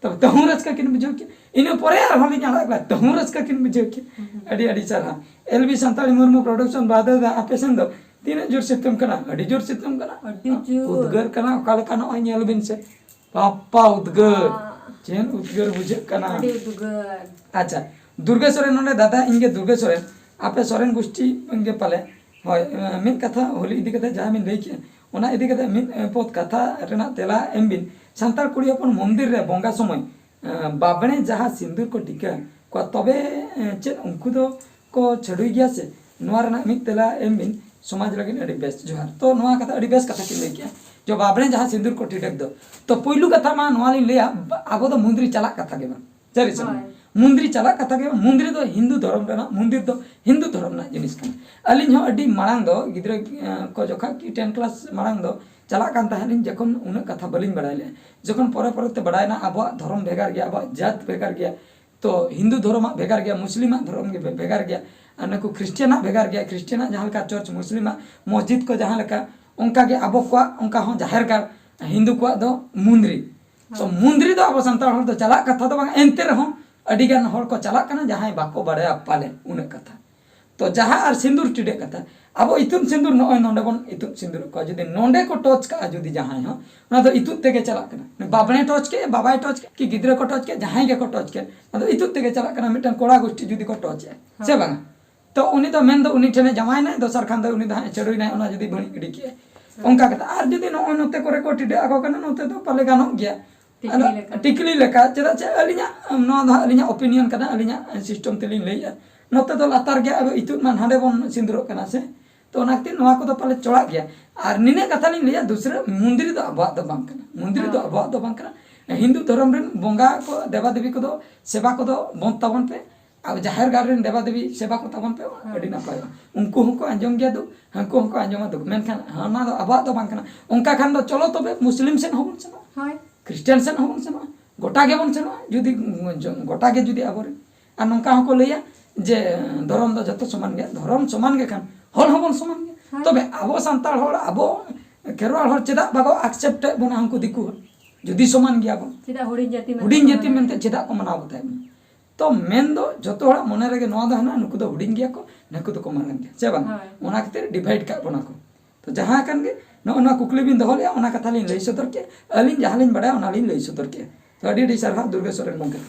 ᱛᱚᱵᱮ ᱛᱟᱹᱦᱩ ᱨᱟᱹᱥᱠᱟᱹ ᱠᱤᱱ ᱵᱩᱡᱷᱟᱹᱣ ᱠᱮᱭᱟ᱾ ᱤᱱᱟᱹ ᱯᱚᱨᱮ ᱟᱨᱦᱚᱸ ᱞᱤᱧ ᱟᱲᱟᱜ ᱠᱮᱭᱟ, ᱛᱟᱹᱦᱩ ᱨᱟᱹᱥᱠᱟᱹ ᱠᱤᱱ ᱵᱩᱡᱷᱟᱹᱣ ᱠᱮᱭᱟ᱾ ᱟᱹᱰᱤ ᱟᱹᱰᱤ ᱥᱟᱨᱦᱟᱣ᱾ L B Santali Murmu production ᱵᱟᱫᱮ ᱫᱟ ᱟᱯᱮ ᱥᱮᱱ ᱫᱚ ᱛᱤᱱᱟᱹᱜ ᱡᱳᱨ ᱥᱤᱛᱩᱝ ᱠᱟᱱᱟ? ᱟᱹᱰᱤ ᱡᱳᱨ ᱥᱤᱛᱩᱝ ᱠᱟᱱᱟ᱾ ᱟᱹᱰᱤ ᱡᱳᱨ᱾ ᱩᱫᱽᱜᱟᱹᱨ ᱠᱟᱱᱟ ᱚᱠᱟ ᱞᱮᱠᱟ, ᱱᱚᱜᱼᱚᱭ ᱧᱮᱞ ᱵᱤᱱ ᱥᱮ, ᱵᱟᱯᱯᱟ ᱩᱫᱽᱜᱟᱹᱨ᱾ ᱪᱮᱫ ᱩᱫᱽᱜᱟᱹᱨ ᱵᱩᱡᱷᱟᱹᱜ ᱠᱟᱱᱟ᱾ ᱟᱹᱰᱤ ᱩᱫᱽᱜᱟᱹᱨ᱾ ᱟᱪᱪᱷᱟ, ᱫᱩᱨᱜᱮ ᱥᱚᱨᱮᱱ ᱱᱚᱰᱮ ᱫᱟᱫᱟ, ᱤᱧ ᱜᱮ ᱫᱩᱨᱜᱮ ᱥᱚᱨᱮᱱ, ᱟᱯᱮ ᱥᱚᱨᱮᱱ ᱜᱩᱥᱴᱤ ᱜᱮ ᱯᱟᱞᱮ᱾ ᱦᱳᱭ, ᱢᱤᱫ ᱠᱟᱛᱷᱟ ᱦᱳᱞᱤ ᱤᱫᱤ ᱠᱟᱛᱮ ᱡᱟᱦᱟᱸ ᱵᱤᱱ ᱞᱟᱹᱭ ᱠᱮᱫ, ᱚᱱᱟ ᱤᱫᱤ ᱠᱟᱛᱮ ᱢᱤᱫ ᱯᱚᱫ ᱠᱟᱛᱷᱟ ᱨᱮᱱᱟᱜ ᱛᱮᱞᱟ ᱮᱢ ᱵᱤᱱ᱾ ᱥᱟᱱᱛᱟᱲ ᱠᱩᱲᱤ ᱦᱚᱯᱚᱱ ᱢᱚᱱᱫᱤᱨ ᱨᱮ ᱵᱚᱸᱜᱟ ᱥᱚᱢᱚᱭ ᱵᱟᱵᱽᱲᱮ ᱡᱟᱦᱟᱸ ᱥᱤᱸᱫᱩᱨ ᱠᱚ ᱴᱤᱠᱟᱹ ᱠᱚᱣᱟ, ᱛᱚᱵᱮ ᱪᱮᱫ ᱩᱱᱠᱩ ᱫᱚ ᱠᱚ ᱪᱷᱟᱹᱰᱩᱭ ᱜᱮᱭᱟ ᱥᱮ? ᱱᱚᱣᱟ ᱨᱮᱱᱟᱜ ᱢᱤᱫ ᱛᱮᱞᱟ ᱮᱢ ᱵᱤᱱ᱾ ᱥᱚᱢᱟᱡᱽ ᱞᱟᱹᱜᱤᱫ ᱟᱹᱰᱤ ᱵᱮᱥ ᱡᱚᱦᱟᱨ᱾ ᱛᱚ ᱱᱚᱣᱟ ᱠᱟᱛᱷᱟ ᱟᱹᱰᱤ ᱵᱮᱥ ᱠᱟᱛᱷᱟ ᱠᱤᱱ ᱞᱟᱹᱭ ᱠᱮᱜᱼᱟ, ᱡᱚ ᱵᱟᱵᱽᱲᱮ ᱡᱟᱦᱟᱸ ᱥᱤᱸᱫᱩᱨ ᱠᱚ ᱴᱤᱰᱟᱹᱜ ᱫᱚ᱾ ᱛᱚ ᱯᱩᱭᱞᱩ ᱠᱟᱛᱷᱟ ᱢᱟ ᱱᱚᱣᱟ ᱞᱤᱧ ᱞᱟᱹᱭᱟ, ᱵᱟ-, ᱟᱵᱚ ᱫᱚ ᱢᱩᱸᱫᱽᱨᱤ ᱪᱟᱞᱟᱜ ᱠᱟᱛᱷᱟ ᱜᱮ ᱵᱟᱝ, ᱥᱟᱹᱨᱤ ᱥᱮ ᱵᱟᱝ? ᱦᱳᱭ᱾ ᱢᱩᱸᱫᱽᱨᱤ ᱪᱟᱞᱟᱜ ᱠᱟᱛᱷᱟ ᱜᱮ ᱵᱟᱝ, ᱢᱩᱸᱫᱽᱨᱤ ᱫᱚ ᱦᱤᱱᱫᱩ ᱫᱷᱚᱨᱚᱢ ᱨᱮᱱᱟᱜ, ᱢᱚᱱᱫᱤᱨ ᱫᱚ ᱦᱤᱱᱫᱩ ᱫᱷᱚᱨᱚᱢ ᱨᱮᱱᱟᱜ ᱡᱤᱱᱤᱥ ᱠᱟᱱᱟ᱾ ᱟᱹᱞᱤᱧ ᱦᱚᱸ ᱟᱹᱰᱤ ᱢᱟᱲᱟᱝ ᱫᱚ ᱜᱤᱫᱽᱨᱟᱹ, ᱮᱸ, ᱠᱚ ᱡᱚᱠᱷᱚᱱ ᱠᱤ ten class ᱢᱟᱲᱟᱝ ᱫᱚ ᱪᱟᱞᱟᱜ ᱠᱟᱱ ᱛᱟᱦᱮᱸᱫ ᱞᱤᱧ, ᱡᱚᱠᱷᱚᱱ ᱩᱱᱟᱹᱜ ᱠᱟᱛᱷᱟ ᱵᱟᱹᱞᱤᱧ ᱵᱟᱲᱟᱭ ᱞᱮᱫᱼᱟ, ᱡᱚᱠᱷᱚᱱ ᱯᱚᱨᱮ ᱯᱚᱨᱮ ᱛᱮ ᱵᱟᱲᱟᱭᱮᱱᱟ ᱟᱵᱚᱣᱟᱜ ᱫᱷᱚᱨᱚᱢ ᱵᱷᱮᱜᱟᱨ ᱜᱮᱭᱟ, ᱟᱵᱚᱣᱟᱜ ᱡᱟᱹᱛ ᱵᱷᱮᱜᱟᱨ ᱜᱮᱭᱟ, ᱛᱚ ᱦᱤᱱᱫᱩ ᱫᱷᱚᱨᱚᱢᱟᱜ ᱵᱷᱮᱜᱟᱨ ᱜᱮᱭᱟ, ᱢᱩᱥᱞᱤᱢᱟᱜ ᱫᱷᱚᱨᱚᱢ ᱜᱮ ᱵᱷᱮ-, ᱵᱷᱮᱜᱟᱨ ᱜᱮᱭᱟ, ᱟᱨ ᱱᱩᱠᱩ ᱠᱷᱨᱤᱥᱴᱤᱭᱟᱱᱟᱜ ᱵᱷᱮᱜᱟᱨ ᱜᱮᱭᱟ, ᱠᱷᱨᱤᱥᱴᱤᱭᱟᱱᱟᱜ ᱡᱟᱦᱟᱸ ᱞᱮᱠᱟ ᱪᱟᱨᱪ, ᱢᱩᱥᱞᱤᱢᱟᱜ ᱢᱚᱥᱡᱤᱫ ᱠᱚ ᱡᱟᱦᱟᱸ ᱞᱮᱠᱟ, ᱚᱱᱠᱟ ᱜᱮ ᱟᱵᱚ ᱠᱚᱣᱟᱜ ᱚᱱᱠᱟ ᱦᱚᱸ ᱡᱟᱦᱮᱨ ᱜᱟᱲ ᱦᱤᱱᱫᱩ ᱠᱚᱣᱟᱜ ᱫᱚ ᱢᱩᱸᱫᱽᱨᱤ᱾ ᱛᱚ ᱦᱮᱸ᱾ ᱢᱩᱸᱫᱽᱨᱤ ᱫᱚ ᱟᱵᱚ ᱥᱟᱱᱛᱟᱲ ᱦᱚᱲ ᱫᱚ ᱪᱟᱞᱟᱜ ᱠᱟᱛᱷᱟ ᱫᱚ ᱵᱟᱝ, ᱮᱱᱛᱮ ᱨᱮᱦᱚᱸ ᱟᱹᱰᱤ ᱜᱟᱱ ᱦᱚᱲ ᱠᱚ ᱪᱟᱞᱟᱜ ᱠᱟᱱᱟ ᱡᱟᱦᱟᱸᱭ ᱵᱟᱠᱚ ᱵᱟᱲᱟᱭᱟ ᱯᱟᱞᱮ ᱩᱱᱟᱹᱜ ᱠᱟᱛᱷᱟ᱾ ᱛᱚ ᱡᱟᱦᱟᱸ ᱟᱨ ᱥᱤᱸᱫᱩᱨ ᱴᱤᱰᱟᱹᱜ ᱠᱟᱛᱷᱟ, ᱟᱵᱚ ᱤᱛᱩᱫ ᱥᱤᱸᱫᱩᱨ ᱱᱚᱜᱼᱚᱭ ᱱᱚᱰᱮ ᱵᱚᱱ ᱤᱛᱩᱫ ᱥᱤᱸᱫᱩᱨᱚᱜ ᱠᱚᱣᱟ, ᱡᱩᱫᱤ ᱱᱚᱰᱮ ᱠᱚ ᱴᱚᱪ ᱠᱟᱜᱼᱟ ᱡᱩᱫᱤ ᱡᱟᱦᱟᱸᱭ ᱦᱚᱸ, ᱚᱱᱟ ᱫᱚ ᱤᱛᱩᱫ ᱛᱮᱜᱮ ᱪᱟᱞᱟᱜ ᱠᱟᱱᱟ᱾ ᱵᱟᱵᱽᱲᱮ ᱴᱚᱪ ᱠᱮᱫ, ᱵᱟᱵᱟᱭ ᱴᱚᱪ ᱠᱮᱫ, ᱠᱤ ᱜᱤᱫᱽᱨᱟᱹ ᱠᱚ ᱴᱚᱪ ᱠᱮᱫ, ᱡᱟᱦᱟᱸᱭ ᱜᱮᱠᱚ ᱴᱚᱪ ᱠᱮᱫ, ᱚᱱᱟ ᱫᱚ ᱤᱛᱩᱫ ᱛᱮᱜᱮ ᱪᱟᱞᱟᱜ ᱠᱟᱱᱟ᱾ ᱢᱤᱫᱴᱟᱝ ᱠᱚᱲᱟ ᱜᱩᱥᱴᱤ ᱡᱩᱫᱤ ᱠᱚ ᱴᱚᱪ ᱮᱫᱼᱟ, ᱥᱮ ᱦᱮᱸ᱾ ᱵᱟᱝᱟ? ᱛᱚ ᱩᱱᱤ ᱫᱚ ᱢᱮᱱᱫᱚ ᱩᱱᱤ ᱴᱷᱮᱱᱮ ᱡᱟᱶᱟᱭᱮᱱᱟᱭ, ᱫᱚᱥᱟᱨ ᱠᱷᱟᱱ ᱫᱚ ᱩᱱᱤ ᱫᱚ ᱦᱟᱸᱜ ᱮ ᱪᱷᱟᱹᱰᱩᱭᱱᱟᱭ, ᱚᱱᱟ ᱡᱩᱫᱤ ᱵᱟᱹᱲᱤᱡ ᱜᱤᱰᱤ ᱠᱮᱫᱼᱟᱭ᱾ ᱦᱮᱸ᱾ ᱚᱱᱠᱟ ᱠᱟᱛᱮ ᱟᱨ ᱡᱩᱫᱤ ᱱᱚᱜᱼᱚᱭ ᱱᱚᱛᱮ ᱠᱚᱨᱮ ᱠᱚ ᱴᱤᱰᱟᱹᱜ ᱟᱠᱚ ᱠᱟᱱᱟ, ᱱᱚᱛᱮ ᱫᱚ ᱯᱟᱞᱮ ᱜᱟᱱᱚᱜ ᱜᱮᱭᱟ᱾ ᱴᱤᱠᱞᱤ ᱟᱫᱚ ᱞᱮᱠᱟ᱾ ᱴᱤᱠᱞᱤ ᱞᱮᱠᱟ, ᱪᱮᱫᱟᱜ ᱪᱮ ᱟᱹᱞᱤᱧᱟᱜ, ᱱᱚᱣᱟ ᱫᱚ ᱦᱟᱸᱜ ᱟᱹᱞᱤᱧᱟᱜ ᱚᱯᱤᱱᱤᱭᱚᱱ ᱠᱟᱱᱟ, ᱟᱹᱞᱤᱧᱟᱜ ᱥᱤᱥᱴᱮᱢ ᱛᱮᱞᱤᱧ ᱞᱟᱹᱭᱮᱫᱼᱟ᱾ ᱱᱚᱛᱮ ᱫᱚ ᱞᱟᱛᱟᱨ ᱜᱮ ᱟᱫᱚ ᱤᱛᱩᱫ ᱢᱟ ᱦᱟᱸᱰᱮ ᱵᱚᱱ ᱥᱤᱸᱫᱩᱨᱚᱜ ᱠᱟᱱᱟ ᱥᱮ, ᱛᱚ ᱚᱱᱟ ᱠᱷᱟᱹᱛᱤᱨ ᱱᱚᱣᱟ ᱠᱚᱫᱚ ᱯᱟᱞᱮ ᱪᱚᱲᱟᱜ ᱜᱮᱭᱟ᱾ ᱟᱨ ᱱᱤᱱᱟᱹᱜ ᱠᱟᱛᱷᱟ ᱞᱤᱧ ᱞᱟᱹᱭᱟ, ᱫᱩᱥᱨᱟᱹ ᱢᱚᱱᱫᱤᱨ ᱫᱚ ᱟᱵᱚᱣᱟᱜ ᱫᱚ ᱵᱟᱝ ᱠᱟᱱᱟ, ᱢᱚᱱᱫᱤᱨ ᱫᱚ ᱦᱮᱸ᱾ ᱟᱵᱚᱣᱟᱜ ᱫᱚ ᱵᱟᱝ ᱠᱟᱱᱟ᱾ ᱦᱤᱱᱫᱩ ᱫᱷᱚᱨᱚᱢ ᱨᱮᱱ ᱵᱚᱸᱜᱟ ᱠᱚ, ᱫᱮᱵᱟ ᱫᱮᱵᱤ ᱠᱚᱫᱚ, ᱥᱮᱵᱟ ᱠᱚᱫᱚ ᱵᱚᱱᱫ ᱛᱟᱵᱚᱱ ᱯᱮ᱾ ᱟᱵᱚ ᱡᱟᱦᱮᱨ ᱜᱟᱲ ᱨᱮᱱ ᱫᱮᱵᱟ ᱫᱮᱵᱤ ᱥᱮᱵᱟ ᱠᱚ ᱛᱟᱵᱚᱱ ᱯᱮ, ᱦᱮᱸ᱾ ᱟᱹᱰᱤ ᱱᱟᱯᱟᱭᱚᱜᱼᱟ᱾ ᱩᱱᱠᱩ ᱦᱚᱸᱠᱚ ᱟᱸᱡᱚᱢ ᱜᱮᱭᱟ ᱫᱩᱠ, ᱦᱟᱹᱱᱠᱩ ᱦᱚᱸᱠᱚ ᱟᱸᱡᱚᱢᱟ ᱫᱩᱠ, ᱢᱮᱱᱠᱷᱟᱱ ᱚᱱᱟ ᱫᱚ ᱟᱵᱚᱣᱟᱜ ᱫᱚ ᱵᱟᱝ ᱠᱟᱱᱟ᱾ ᱚᱱᱠᱟ ᱠᱷᱟᱱ ᱫᱚ ᱪᱚᱞᱚ ᱛᱚᱵᱮ ᱢᱩᱥᱞᱤᱢ ᱥᱮᱫ ᱦᱚᱸᱵᱚᱱ ᱥᱮᱱᱚᱜᱼᱟ, ᱦᱳᱭ᱾ ᱠᱷᱨᱤᱥᱴᱟᱱ ᱥᱮᱫ ᱦᱚᱸᱵᱚᱱ ᱥᱮᱱᱚᱜᱼᱟ, ᱜᱚᱴᱟ ᱜᱮᱵᱚᱱ ᱥᱮᱱᱚᱜᱼᱟ᱾ ᱡᱩᱫᱤ ᱜᱚᱴᱟ ᱜᱮ ᱡᱩᱫᱤ ᱟᱵᱚᱨᱮᱱ, ᱟᱨ ᱱᱚᱝᱠᱟ ᱦᱚᱸᱠᱚ ᱞᱟᱹᱭᱟ ᱡᱮ ᱫᱷᱚᱨᱚᱢ ᱫᱚ ᱡᱚᱛᱚ ᱥᱚᱢᱟᱱ ᱜᱮᱭᱟ, ᱫᱷᱚᱨᱚᱢ ᱥᱚᱢᱟᱱ ᱜᱮ ᱠᱷᱟᱱ ᱦᱚᱲ ᱦᱚᱸᱵᱚᱱ ᱥᱚᱢᱟᱱ ᱜᱮᱭᱟ᱾ ᱦᱳᱭ᱾ ᱛᱚᱵᱮ ᱟᱵᱚ ᱥᱟᱱᱛᱟᱲ ᱦᱚᱲ, ᱟᱵᱚ ᱠᱷᱮᱨᱣᱟᱲ ᱦᱚᱲ ᱪᱮᱫᱟᱜ ᱵᱟᱠᱚ accept ᱮᱫ ᱵᱚᱱᱟ ᱩᱱᱠᱩ ᱫᱤᱠᱩ ᱦᱚᱲ? ᱡᱩᱫᱤ ᱥᱚᱢᱟᱱ ᱜᱮᱭᱟ ᱵᱚᱱ, ᱪᱮᱫᱟᱜ ᱦᱩᱰᱤᱧ ᱡᱟᱹᱛᱤ ᱢᱮᱱᱛᱮ ᱦᱩᱰᱤᱧ ᱠᱚ ᱡᱟᱹᱛᱤ ᱢᱟᱱᱟᱣ ᱢᱮᱱᱛᱮ ᱪᱮᱫᱟᱜ ᱠᱚ ᱢᱟᱱᱟᱣ ᱵᱚᱱᱟ? ᱛᱚ ᱢᱮᱱ ᱫᱚ ᱡᱚᱛᱚ ᱦᱚᱲᱟᱜ ᱢᱚᱱᱮ ᱨᱮᱜᱮ ᱱᱚᱣᱟ ᱫᱚ ᱦᱮᱱᱟᱜᱼᱟ, ᱱᱩᱠᱩ ᱫᱚ ᱦᱩᱰᱤᱧ ᱜᱮᱭᱟ ᱠᱚ, ᱱᱩᱠᱩ ᱫᱚᱠᱚ ᱢᱟᱨᱟᱝ ᱜᱮᱭᱟ, ᱥᱮ ᱵᱟᱝ? ᱦᱳᱭ᱾ ᱚᱱᱟ ᱠᱷᱟᱹᱛᱤᱨ divide ᱠᱟᱜ ᱵᱚᱱᱟ ᱠᱚ᱾ ᱛᱚ ᱡᱟᱦᱟᱸ ᱠᱟᱱ ᱜᱮ, ᱱᱚᱜᱼᱚ ᱱᱚᱣᱟ ᱠᱩᱠᱞᱤ ᱵᱤᱱ ᱫᱚᱦᱚ ᱞᱮᱜᱼᱟ, ᱚᱱᱟ ᱠᱟᱛᱷᱟ ᱞᱤᱧ ᱞᱟᱹᱭ ᱥᱚᱫᱚᱨ ᱠᱮᱜᱼᱟ᱾ ᱟᱹᱞᱤᱧ ᱡᱟᱦᱟᱸ ᱞᱤᱧ ᱵᱟᱲᱟᱭᱟ, ᱚᱱᱟ ᱞᱤᱧ ᱞᱟᱹᱭ ᱥᱚᱫᱚᱨ ᱠᱮᱜᱼᱟ᱾ ᱛᱚ ᱟᱹᱰᱤ ᱟᱹᱰᱤ ᱥᱟᱨᱦᱟᱣ ᱫᱩᱨᱜᱮᱥ ᱥᱚᱨᱮᱱ ᱜᱚᱢᱠᱮ᱾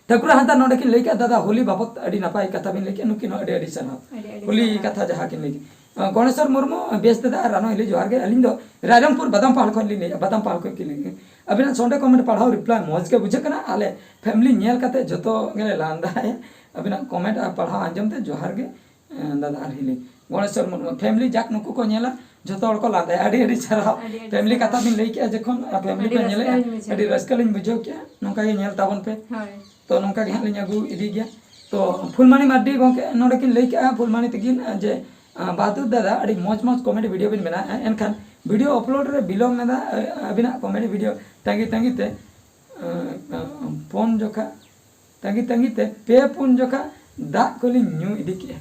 ᱴᱷᱟᱹᱠᱩᱨ ᱦᱟᱸᱥᱫᱟ ᱱᱚᱰᱮ ᱠᱤᱱ ᱞᱟᱹᱭ ᱠᱮᱜᱼᱟ, ᱫᱟᱫᱟ ᱦᱳᱞᱤ ᱵᱟᱵᱚᱫ ᱟᱹᱰᱤ ᱱᱟᱯᱟᱭ ᱠᱟᱛᱷᱟ ᱵᱤᱱ ᱞᱟᱹᱭ ᱠᱮᱜᱼᱟ, ᱱᱩᱠᱤᱱ ᱦᱚᱸ ᱟᱹᱰᱤ ᱟᱹᱰᱤ ᱥᱟᱨᱦᱟᱣ᱾ ᱟᱹᱰᱤ ᱟᱹᱰᱤ ᱦᱳᱞᱤ ᱥᱟᱨᱦᱟᱣ᱾ ᱠᱟᱛᱷᱟ ᱡᱟᱦᱟᱸ ᱠᱤᱱ ᱞᱟᱹᱭ ᱠᱮᱜᱼᱟ᱾ ᱜᱚᱬᱮᱥᱚᱨ ᱢᱩᱨᱢᱩ, ᱵᱮᱥ ᱫᱟᱫᱟ ᱟᱨ ᱨᱟᱱᱚ ᱦᱤᱞᱤ, ᱡᱚᱦᱟᱨ ᱜᱮ᱾ ᱟᱹᱞᱤᱧ ᱫᱚ ᱨᱟᱭᱨᱚᱝᱯᱩᱨ ᱵᱟᱫᱟᱢ ᱯᱟᱦᱟᱲ ᱠᱷᱚᱱ ᱞᱤᱧ ᱞᱟᱹᱭᱮᱜᱼᱟ, ᱵᱟᱫᱟᱢ ᱯᱟᱦᱟᱲ ᱠᱷᱚᱱ ᱠᱤᱱ ᱞᱟᱹᱭ ᱠᱮᱜᱼᱟ᱾ ᱟᱹᱵᱤᱱᱟᱜ Sunday comment ᱯᱟᱲᱦᱟᱣ reply ᱢᱚᱡᱽ ᱜᱮ ᱵᱩᱡᱷᱟᱹᱜ ᱠᱟᱱᱟ᱾ ᱟᱞᱮ family ᱧᱮᱞ ᱠᱟᱛᱮ ᱡᱚᱛᱚ ᱜᱮᱞᱮ ᱞᱟᱸᱫᱟᱭᱟ᱾ ᱟᱹᱵᱤᱱᱟᱜ comment ᱟᱨ ᱯᱟᱲᱦᱟᱣ ᱟᱸᱡᱚᱢ ᱛᱮ ᱡᱚᱦᱟᱨ ᱜᱮ᱾ ᱮᱸ, ᱫᱟᱫᱟ ᱟᱨ ᱦᱤᱞᱤ᱾ ᱜᱚᱬᱮᱥᱚᱨ ᱢᱩᱨᱢᱩ, family ᱡᱟᱠ ᱱᱩᱠᱩ ᱠᱚ ᱧᱮᱞᱟ, ᱡᱷᱚᱛᱚ ᱦᱚᱲ ᱠᱚ ᱞᱟᱸᱫᱟᱭᱟ᱾ ᱟᱹᱰᱤ ᱟᱹᱰᱤ ᱥᱟᱨᱦᱟᱣ᱾ ᱟᱹᱰᱤ ᱟᱹᱰᱤ family ᱥᱟᱨᱦᱟᱣ᱾ ᱠᱟᱛᱷᱟ ᱵᱤᱱ ᱞᱟᱹᱭ ᱠᱮᱜᱼᱟ, ᱡᱚᱠᱷᱚᱱ, ᱟᱸ, family ᱟᱹᱰᱤ ᱯᱮ ᱨᱟᱹᱥᱠᱟᱹ ᱧᱮᱞᱮᱜᱼᱟ, ᱞᱤᱧ ᱵᱩᱡᱷᱟᱹᱣ ᱟᱹᱰᱤ ᱠᱮᱫᱟ᱾ ᱨᱟᱹᱥᱠᱟᱹ ᱞᱤᱧ ᱵᱩᱡᱷᱟᱹᱣ ᱠᱮᱜᱼᱟ᱾ ᱱᱚᱝᱠᱟ ᱜᱮ ᱧᱮᱞ ᱛᱟᱵᱚᱱ ᱯᱮ᱾ ᱦᱳᱭ᱾ ᱛᱚ ᱱᱚᱝᱠᱟ ᱜᱮ ᱦᱟᱸᱜ ᱞᱤᱧ ᱟᱹᱜᱩ ᱤᱫᱤ ᱜᱮᱭᱟ᱾ ᱛᱚ ᱯᱷᱩᱞᱢᱟᱱᱤ ᱢᱟᱨᱰᱤ ᱜᱚᱢᱠᱮ ᱱᱚᱰᱮ ᱠᱤᱱ ᱞᱟᱹᱭ ᱠᱮᱜᱼᱟ, ᱯᱷᱩᱞᱢᱟᱱᱤ ᱛᱤᱠᱤᱱ, ᱟᱸ, ᱡᱮ, ᱟᱸ, ᱵᱟᱦᱟᱫᱩᱨ ᱫᱟᱫᱟ, ᱟᱹᱰᱤ ᱢᱚᱡᱽ ᱢᱚᱡᱽ comedy video ᱵᱤᱱ ᱵᱮᱱᱟᱣᱮᱜᱼᱟ, ᱮᱱᱠᱷᱟᱱ video upload ᱨᱮ ᱵᱤᱞᱚᱢ ᱮᱫᱟ, ᱟᱹ-, ᱟᱹᱵᱤᱱᱟᱜ comedy video ᱛᱟᱺᱜᱤ ᱛᱟᱺᱜᱤ ᱛᱮ, ᱟᱸ, ᱟᱸ, ᱯᱳᱱ ᱡᱚᱠᱷᱟ ᱛᱟᱺᱜᱤ ᱛᱟᱺᱜᱤ ᱛᱮ ᱯᱮ ᱯᱩᱱ ᱡᱚᱠᱷᱟ ᱫᱟᱜ ᱠᱚᱞᱤᱧ ᱧᱩ ᱤᱫᱤ ᱠᱮᱜᱼᱟ᱾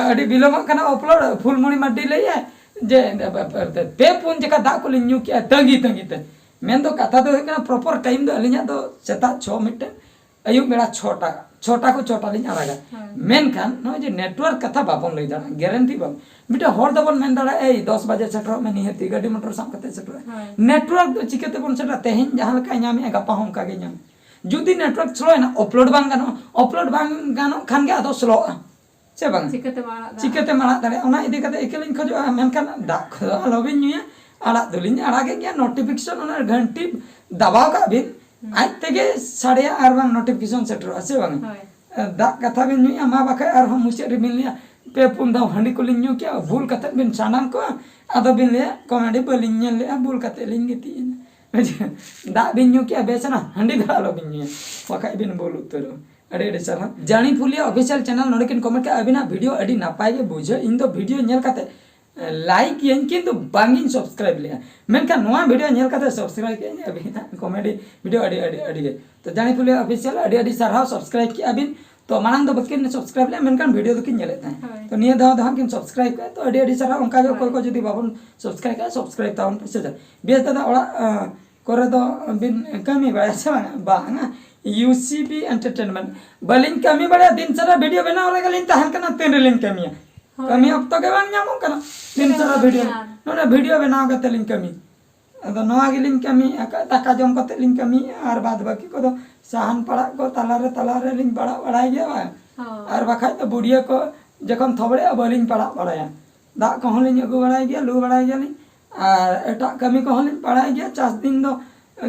ᱟᱹᱰᱤ ᱵᱤᱞᱚᱢᱚᱜ ᱠᱟᱱᱟ upload᱾ ᱯᱷᱩᱞᱢᱩᱱᱤ ᱢᱟᱨᱰᱤ ᱞᱟᱹᱭᱮᱜᱼᱟ ᱡᱮ ᱯᱮ ᱯᱩᱱ ᱡᱚᱠᱷᱟ ᱫᱟᱜ ᱠᱚᱞᱤᱧ ᱧᱩ ᱠᱮᱜᱼᱟ ᱛᱟᱺᱜᱤ ᱛᱟᱺᱜᱤ ᱛᱮ᱾ ᱢᱮᱱ ᱫᱚ ᱠᱟᱛᱷᱟ ᱫᱚ ᱦᱩᱭᱩᱜ ᱠᱟᱱᱟ, proper time ᱫᱚ ᱟᱹᱞᱤᱧᱟᱜ ᱫᱚ ᱥᱮᱛᱟᱜ ᱪᱷᱚ ᱢᱤᱫᱴᱮᱱ, ᱟᱹᱭᱩᱵ ᱵᱮᱲᱟ ᱪᱷᱚᱴᱟ, ᱪᱷᱚᱴᱟ ᱠᱷᱚᱱ ᱪᱷᱚᱴᱟ ᱞᱤᱧ ᱟᱲᱟᱜᱟ᱾ ᱦᱳᱭ᱾ ᱢᱮᱱᱠᱷᱟᱱ ᱱᱚᱜᱼᱚᱭ ᱡᱮ network ᱠᱟᱛᱷᱟ ᱵᱟᱵᱚᱱ ᱞᱟᱹᱭ ᱫᱟᱲᱮᱭᱟᱜᱼᱟ, guarantee ᱵᱟᱵᱚᱱ, ᱢᱤᱫᱴᱮᱱ ᱦᱚᱲ ᱫᱚᱵᱚᱱ ᱢᱮᱱ ᱫᱟᱲᱮᱭᱟᱜᱼᱟ, "ᱮᱭ ᱫᱚᱥ ᱵᱟᱡᱮ ᱥᱮᱴᱮᱨᱚᱜ ᱢᱮ, ᱱᱤᱦᱟᱹᱛᱤ ᱜᱟᱹᱰᱤ ᱢᱚᱴᱚᱨ ᱥᱟᱵ ᱠᱟᱛᱮ ᱥᱮᱴᱮᱨᱚᱜ ᱢᱮ᱾" ᱦᱳᱭ᱾ Network ᱫᱚ ᱪᱤᱠᱟᱹ ᱛᱮᱵᱚᱱ ᱥᱮᱴᱮᱨᱟ? ᱛᱮᱦᱮᱧ ᱡᱟᱦᱟᱸ ᱞᱮᱠᱟᱭ ᱧᱟᱢᱮᱜᱼᱟ, ᱜᱟᱯᱟ ᱦᱚᱸ ᱚᱱᱠᱟ ᱜᱮ ᱧᱟᱢᱟ᱾ ᱡᱩᱫᱤ network slow ᱮᱱᱟ, upload ᱵᱟᱝ ᱜᱟᱱᱚᱜᱼᱟ, upload ᱵᱟᱝ ᱜᱟᱱᱚᱜ ᱠᱷᱟᱱ ᱜᱮ ᱟᱫᱚ ᱥᱞᱳᱜᱼᱟ, ᱥᱮ ᱵᱟᱝ? ᱪᱤᱠᱟᱹᱛᱮᱢ ᱟᱲᱟᱜ ᱫᱟᱲᱮᱭᱟᱜᱼᱟ? ᱪᱤᱠᱟᱹᱛᱮᱢ ᱟᱲᱟᱜ ᱫᱟᱲᱮᱭᱟᱜᱼᱟ? ᱚᱱᱟ ᱤᱫᱤ ᱠᱟᱛᱮ ᱤᱠᱟᱹ ᱞᱤᱧ ᱠᱷᱚᱡᱚᱜᱼᱟ, ᱢᱮᱱᱠᱷᱟᱱ ᱫᱟᱜ ᱠᱚᱫᱚ ᱟᱞᱚᱵᱤᱱ ᱧᱩᱭᱟ᱾ ᱟᱲᱟᱜ ᱫᱚᱞᱤᱧ ᱟᱲᱟᱜᱮᱫ ᱜᱮᱭᱟ, notification ᱚᱱᱟ ᱜᱷᱟᱱᱴᱤ ᱫᱟᱵᱟᱣ ᱠᱟᱜ ᱵᱤᱱ, ᱦᱩᱸ᱾ ᱟᱡ ᱛᱮᱜᱮ ᱥᱟᱰᱮᱭᱟ ᱟᱨ ᱵᱟᱝ notification ᱥᱮᱴᱮᱨᱚᱜᱼᱟ, ᱥᱮ ᱵᱟᱝ? ᱦᱳᱭ᱾ ᱫᱟᱜ ᱠᱟᱛᱷᱟ ᱵᱤᱱ ᱧᱩᱭᱟ, ᱢᱟ ᱵᱟᱠᱷᱟᱡ ᱟᱨᱦᱚᱸ ᱢᱩᱪᱟᱹᱫ ᱨᱮᱵᱤᱱ ᱞᱟᱹᱭᱟ, "ᱯᱮ ᱯᱩᱱ ᱫᱷᱟᱣ ᱦᱟᱺᱰᱤ ᱠᱚᱞᱤᱧ ᱧᱩ ᱠᱮᱜᱼᱟ", ᱵᱷᱩᱞ ᱠᱟᱛᱮᱫ ᱵᱤᱱ ᱥᱟᱱᱟᱢ ᱠᱚᱣᱟ, ᱟᱫᱚ ᱵᱤᱱ ᱞᱟᱹᱭᱟ, "ᱠᱚᱢᱮᱰᱤ ᱵᱟᱹᱞᱤᱧ ᱧᱮᱞ ᱞᱮᱜᱼᱟ, ᱵᱷᱩᱞ ᱠᱟᱛᱮᱫ ᱞᱤᱧ ᱜᱤᱛᱤᱡ ᱮᱱᱟ᱾" ᱫᱟᱜ ᱵᱤᱱ ᱧᱩ ᱠᱮᱜᱼᱟ, ᱵᱮᱥ ᱮᱱᱟ, ᱦᱟᱺᱰᱤ ᱫᱚ ᱟᱞᱚ ᱵᱤᱱ ᱧᱩᱭᱟ, ᱵᱟᱠᱷᱟᱡ ᱵᱤᱱ ᱵᱷᱩᱞ ᱩᱛᱟᱹᱨᱚᱜᱼᱟ᱾ ᱟᱹᱰᱤ ᱟᱹᱰᱤ ᱥᱟᱨᱦᱟᱣ᱾ ᱡᱟᱹᱱᱤ ᱯᱷᱩᱞᱤᱭᱟ Official Channel ᱱᱚᱰᱮ ᱠᱤᱱ comment ᱠᱟᱜᱼᱟ, "ᱟᱹᱵᱤᱱᱟᱜ video ᱟᱹᱰᱤ ᱱᱟᱯᱟᱭ ᱜᱮ ᱵᱩᱡᱷᱟᱹᱜ, ᱤᱧ ᱫᱚ video ᱧᱮᱞ ᱠᱟᱛᱮ like ᱜᱤᱭᱟᱹᱧ, ᱠᱤᱱᱛᱩ ᱵᱟᱝ ᱤᱧ subscribe ᱞᱮᱜᱼᱟ, ᱢᱮᱱᱠᱷᱟᱱ ᱱᱚᱣᱟ video ᱧᱮᱞ ᱠᱟᱛᱮ subscribe ᱠᱮᱜᱼᱟᱹᱧ ᱟᱹᱵᱤᱱᱟᱜ comedy video ᱟᱹᱰᱤ, ᱟᱹᱰᱤ, ᱟᱹᱰᱤ ᱜᱮ᱾" ᱛᱚ ᱡᱟᱹᱱᱤ ᱯᱷᱩᱞᱤᱭᱟ Official, ᱟᱹᱰᱤ, ᱟᱹᱰᱤ ᱥᱟᱨᱦᱟᱣ, subscribe ᱠᱮᱜᱼᱟ ᱵᱤᱱ᱾ ᱛᱚ ᱢᱟᱲᱟᱝ ᱫᱚ ᱵᱟᱹᱠᱤᱱ subscribe ᱞᱮᱫᱼᱟ, ᱢᱮᱱᱠᱷᱟᱱ video ᱫᱚᱠᱤᱱ ᱧᱮᱞᱮᱫ ᱛᱟᱦᱮᱸᱫ᱾ ᱦᱳᱭ᱾ ᱛᱚ ᱱᱤᱭᱟᱹ ᱫᱷᱟᱣ ᱫᱚ ᱦᱟᱸᱜ ᱠᱤᱱ subscribe ᱠᱮᱫᱼᱟ᱾ ᱛᱚ ᱟᱹᱰᱤ ᱟᱹᱰᱤ ᱥᱟᱨᱦᱟᱣ᱾ ᱚᱱᱠᱟ ᱜᱮ ᱚᱠᱚᱭ ᱦᱳᱭ᱾ ᱠᱚ ᱡᱩᱫᱤ ᱵᱟᱵᱚᱱ subscribe ᱠᱟᱜᱼᱟ, subscribe ᱛᱟᱵᱚᱱ ᱯᱮ᱾ ᱥᱮ ᱪᱮᱫ? ᱵᱮᱥ ᱫᱟᱫᱟ, ᱚᱲᱟᱜ ᱟᱸ, ᱠᱚᱨᱮ ᱫᱚ ᱵᱤᱱ ᱠᱟᱹᱢᱤ ᱵᱟᱲᱟᱭᱟ ᱥᱮ ᱵᱟᱝ? ᱵᱟᱝᱟ, ᱤᱭᱩ ᱥᱤ ᱵᱤ Entertainment ᱵᱟᱹᱞᱤᱧ ᱠᱟᱹᱢᱤ ᱵᱟᱲᱟᱭᱟ᱾ ᱫᱤᱱ ᱥᱟᱨᱟ video ᱵᱮᱱᱟᱣ ᱨᱮᱜᱮ ᱞᱤᱧ ᱛᱟᱦᱮᱱ ᱠᱟᱱᱟ, ᱛᱤᱱ ᱨᱮᱞᱤᱧ ᱠᱟᱹᱢᱤᱭᱟ? ᱦᱳᱭ᱾ ᱠᱟᱹᱢᱤ ᱚᱠᱛᱚ ᱜᱮ ᱵᱟᱝ ᱧᱟᱢᱚᱜ ᱠᱟᱱᱟ᱾ ᱫᱤᱱ ᱛᱤᱱᱟᱹᱜ ᱥᱟᱨᱟ ᱵᱤᱱ video, ᱠᱟᱹᱢᱤᱭᱟ? ᱱᱚᱰᱮ video ᱵᱮᱱᱟᱣ ᱠᱟᱛᱮ ᱞᱤᱧ ᱠᱟᱹᱢᱤ᱾ ᱟᱫᱚ ᱱᱚᱣᱟ ᱜᱮᱞᱤᱧ ᱠᱟᱹᱢᱤᱭᱮᱫᱼᱟ, ᱫᱟᱠᱟ ᱡᱚᱢ ᱠᱟᱛᱮ ᱞᱤᱧ ᱠᱟᱹᱢᱤᱭᱮᱫᱼᱟ, ᱟᱨ ᱵᱟᱫ ᱵᱟᱹᱠᱤ ᱠᱚᱫᱚ ᱥᱟᱦᱟᱱ ᱯᱟᱲᱟᱜ ᱠᱚ ᱛᱟᱞᱟᱨᱮ, ᱛᱟᱞᱟᱨᱮ ᱞᱤᱧ ᱯᱟᱲᱟᱜ ᱵᱟᱲᱟᱭ ᱜᱮᱭᱟ ᱵᱟᱝ? ᱦᱳᱭ᱾ ᱟᱨ ᱵᱟᱠᱷᱟᱡ ᱫᱚ ᱵᱩᱰᱷᱤᱭᱟᱹ ᱠᱚ ᱡᱚᱠᱷᱚᱱ ᱛᱷᱚᱵᱲᱮᱜᱼᱟ, ᱵᱟᱹᱞᱤᱧ ᱯᱟᱲᱟᱜ ᱵᱟᱲᱟᱭᱟ᱾ ᱫᱟᱜ ᱠᱚᱦᱚᱸ ᱞᱤᱧ ᱟᱹᱜᱩ ᱵᱟᱲᱟᱭ ᱜᱮᱭᱟ, ᱞᱩ ᱵᱟᱲᱟᱭ ᱜᱮᱭᱟᱞᱤᱧ, ᱟᱨ ᱮᱴᱟᱜ ᱠᱟᱹᱢᱤ ᱠᱚᱦᱚᱸ ᱞᱤᱧ ᱵᱟᱲᱟᱭ ᱜᱮᱭᱟ᱾ ᱪᱟᱥ ᱫᱤᱱ ᱫᱚ,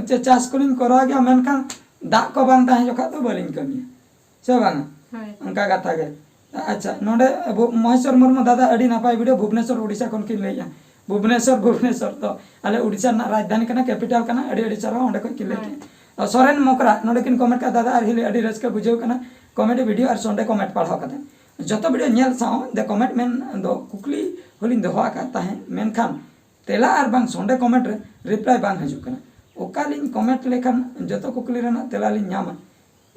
ᱪᱮ, ᱪᱟᱥ ᱠᱚᱞᱤᱧ ᱠᱚᱨᱟᱣ ᱜᱮᱭᱟ, ᱢᱮᱱᱠᱷᱟᱱ ᱫᱟᱜ ᱠᱚ ᱵᱟᱝ ᱛᱟᱦᱮᱸ ᱡᱚᱠᱷᱟᱡ ᱫᱚ ᱵᱟᱹᱞᱤᱧ ᱠᱟᱹᱢᱤᱭᱟ, ᱥᱮ ᱵᱟᱝᱟ? ᱦᱳᱭ᱾ ᱚᱱᱠᱟ ᱠᱟᱛᱷᱟ ᱜᱮ᱾ ᱟᱪᱪᱷᱟ, ᱱᱚᱰᱮ ᱟᱵᱚ ᱢᱚᱦᱮᱥᱣᱚᱨ ᱢᱩᱨᱢᱩ ᱫᱟᱫᱟ, ᱟᱹᱰᱤ ᱱᱟᱯᱟᱭ video, ᱵᱷᱩᱵᱽᱱᱮᱥᱚᱨ, ᱳᱰᱤᱥᱟ ᱠᱷᱚᱱ ᱠᱤᱱ ᱞᱟᱹᱭᱮᱜᱼᱟ᱾ ᱵᱷᱩᱵᱽᱱᱮᱥᱚᱨ, ᱵᱷᱩᱵᱽᱱᱮᱥᱚᱨ ᱫᱚ ᱟᱞᱮ ᱳᱰᱤᱥᱟ ᱨᱮᱱᱟᱜ ᱨᱟᱡᱽᱫᱷᱟᱱᱤ ᱠᱟᱱᱟ, capital ᱠᱟᱱᱟ᱾ ᱟᱹᱰᱤ ᱟᱹᱰᱤ ᱥᱟᱨᱦᱟᱣ, ᱚᱸᱰᱮ ᱠᱷᱚᱱ ᱠᱤᱱ ᱞᱟᱹᱭ ᱦᱳᱭ᱾ ᱠᱮᱜᱼᱟ᱾ ᱟᱨ ᱥᱚᱨᱮᱱ ᱢᱚᱠᱨᱟ ᱱᱚᱰᱮ ᱠᱤᱱ comment ᱠᱟᱜᱼᱟ, ᱫᱟᱫᱟ ᱟᱨ ᱦᱤᱞᱤ, ᱟᱹᱰᱤ ᱨᱟᱹᱥᱠᱟᱹ ᱵᱩᱡᱷᱟᱹᱣ ᱠᱟᱱᱟ, comedy video ᱟᱨ Sunday comment ᱯᱟᱲᱦᱟᱣ ᱠᱟᱛᱮ᱾ ᱡᱚᱛᱚ video ᱧᱮᱞ ᱥᱟᱶ the comment ᱢᱮᱱ ᱫᱚ ᱠᱩᱠᱞᱤ ᱦᱚᱸᱞᱤᱧ ᱫᱚᱦᱚ ᱟᱠᱟᱫ ᱛᱟᱦᱮᱸᱫ, ᱢᱮᱱᱠᱷᱟᱱ ᱛᱮᱞᱟ ᱟᱨ ᱵᱟᱝ Sunday comment ᱨᱮ reply ᱵᱟᱝ ᱦᱤᱡᱩᱜ ᱠᱟᱱᱟ᱾ ᱚᱠᱟᱞᱤᱧ comment ᱞᱮᱠᱷᱟᱱ ᱡᱚᱛᱚ ᱠᱩᱠᱞᱤ ᱨᱮᱱᱟᱜ ᱛᱮᱞᱟ ᱞᱤᱧ ᱧᱟᱢᱟ?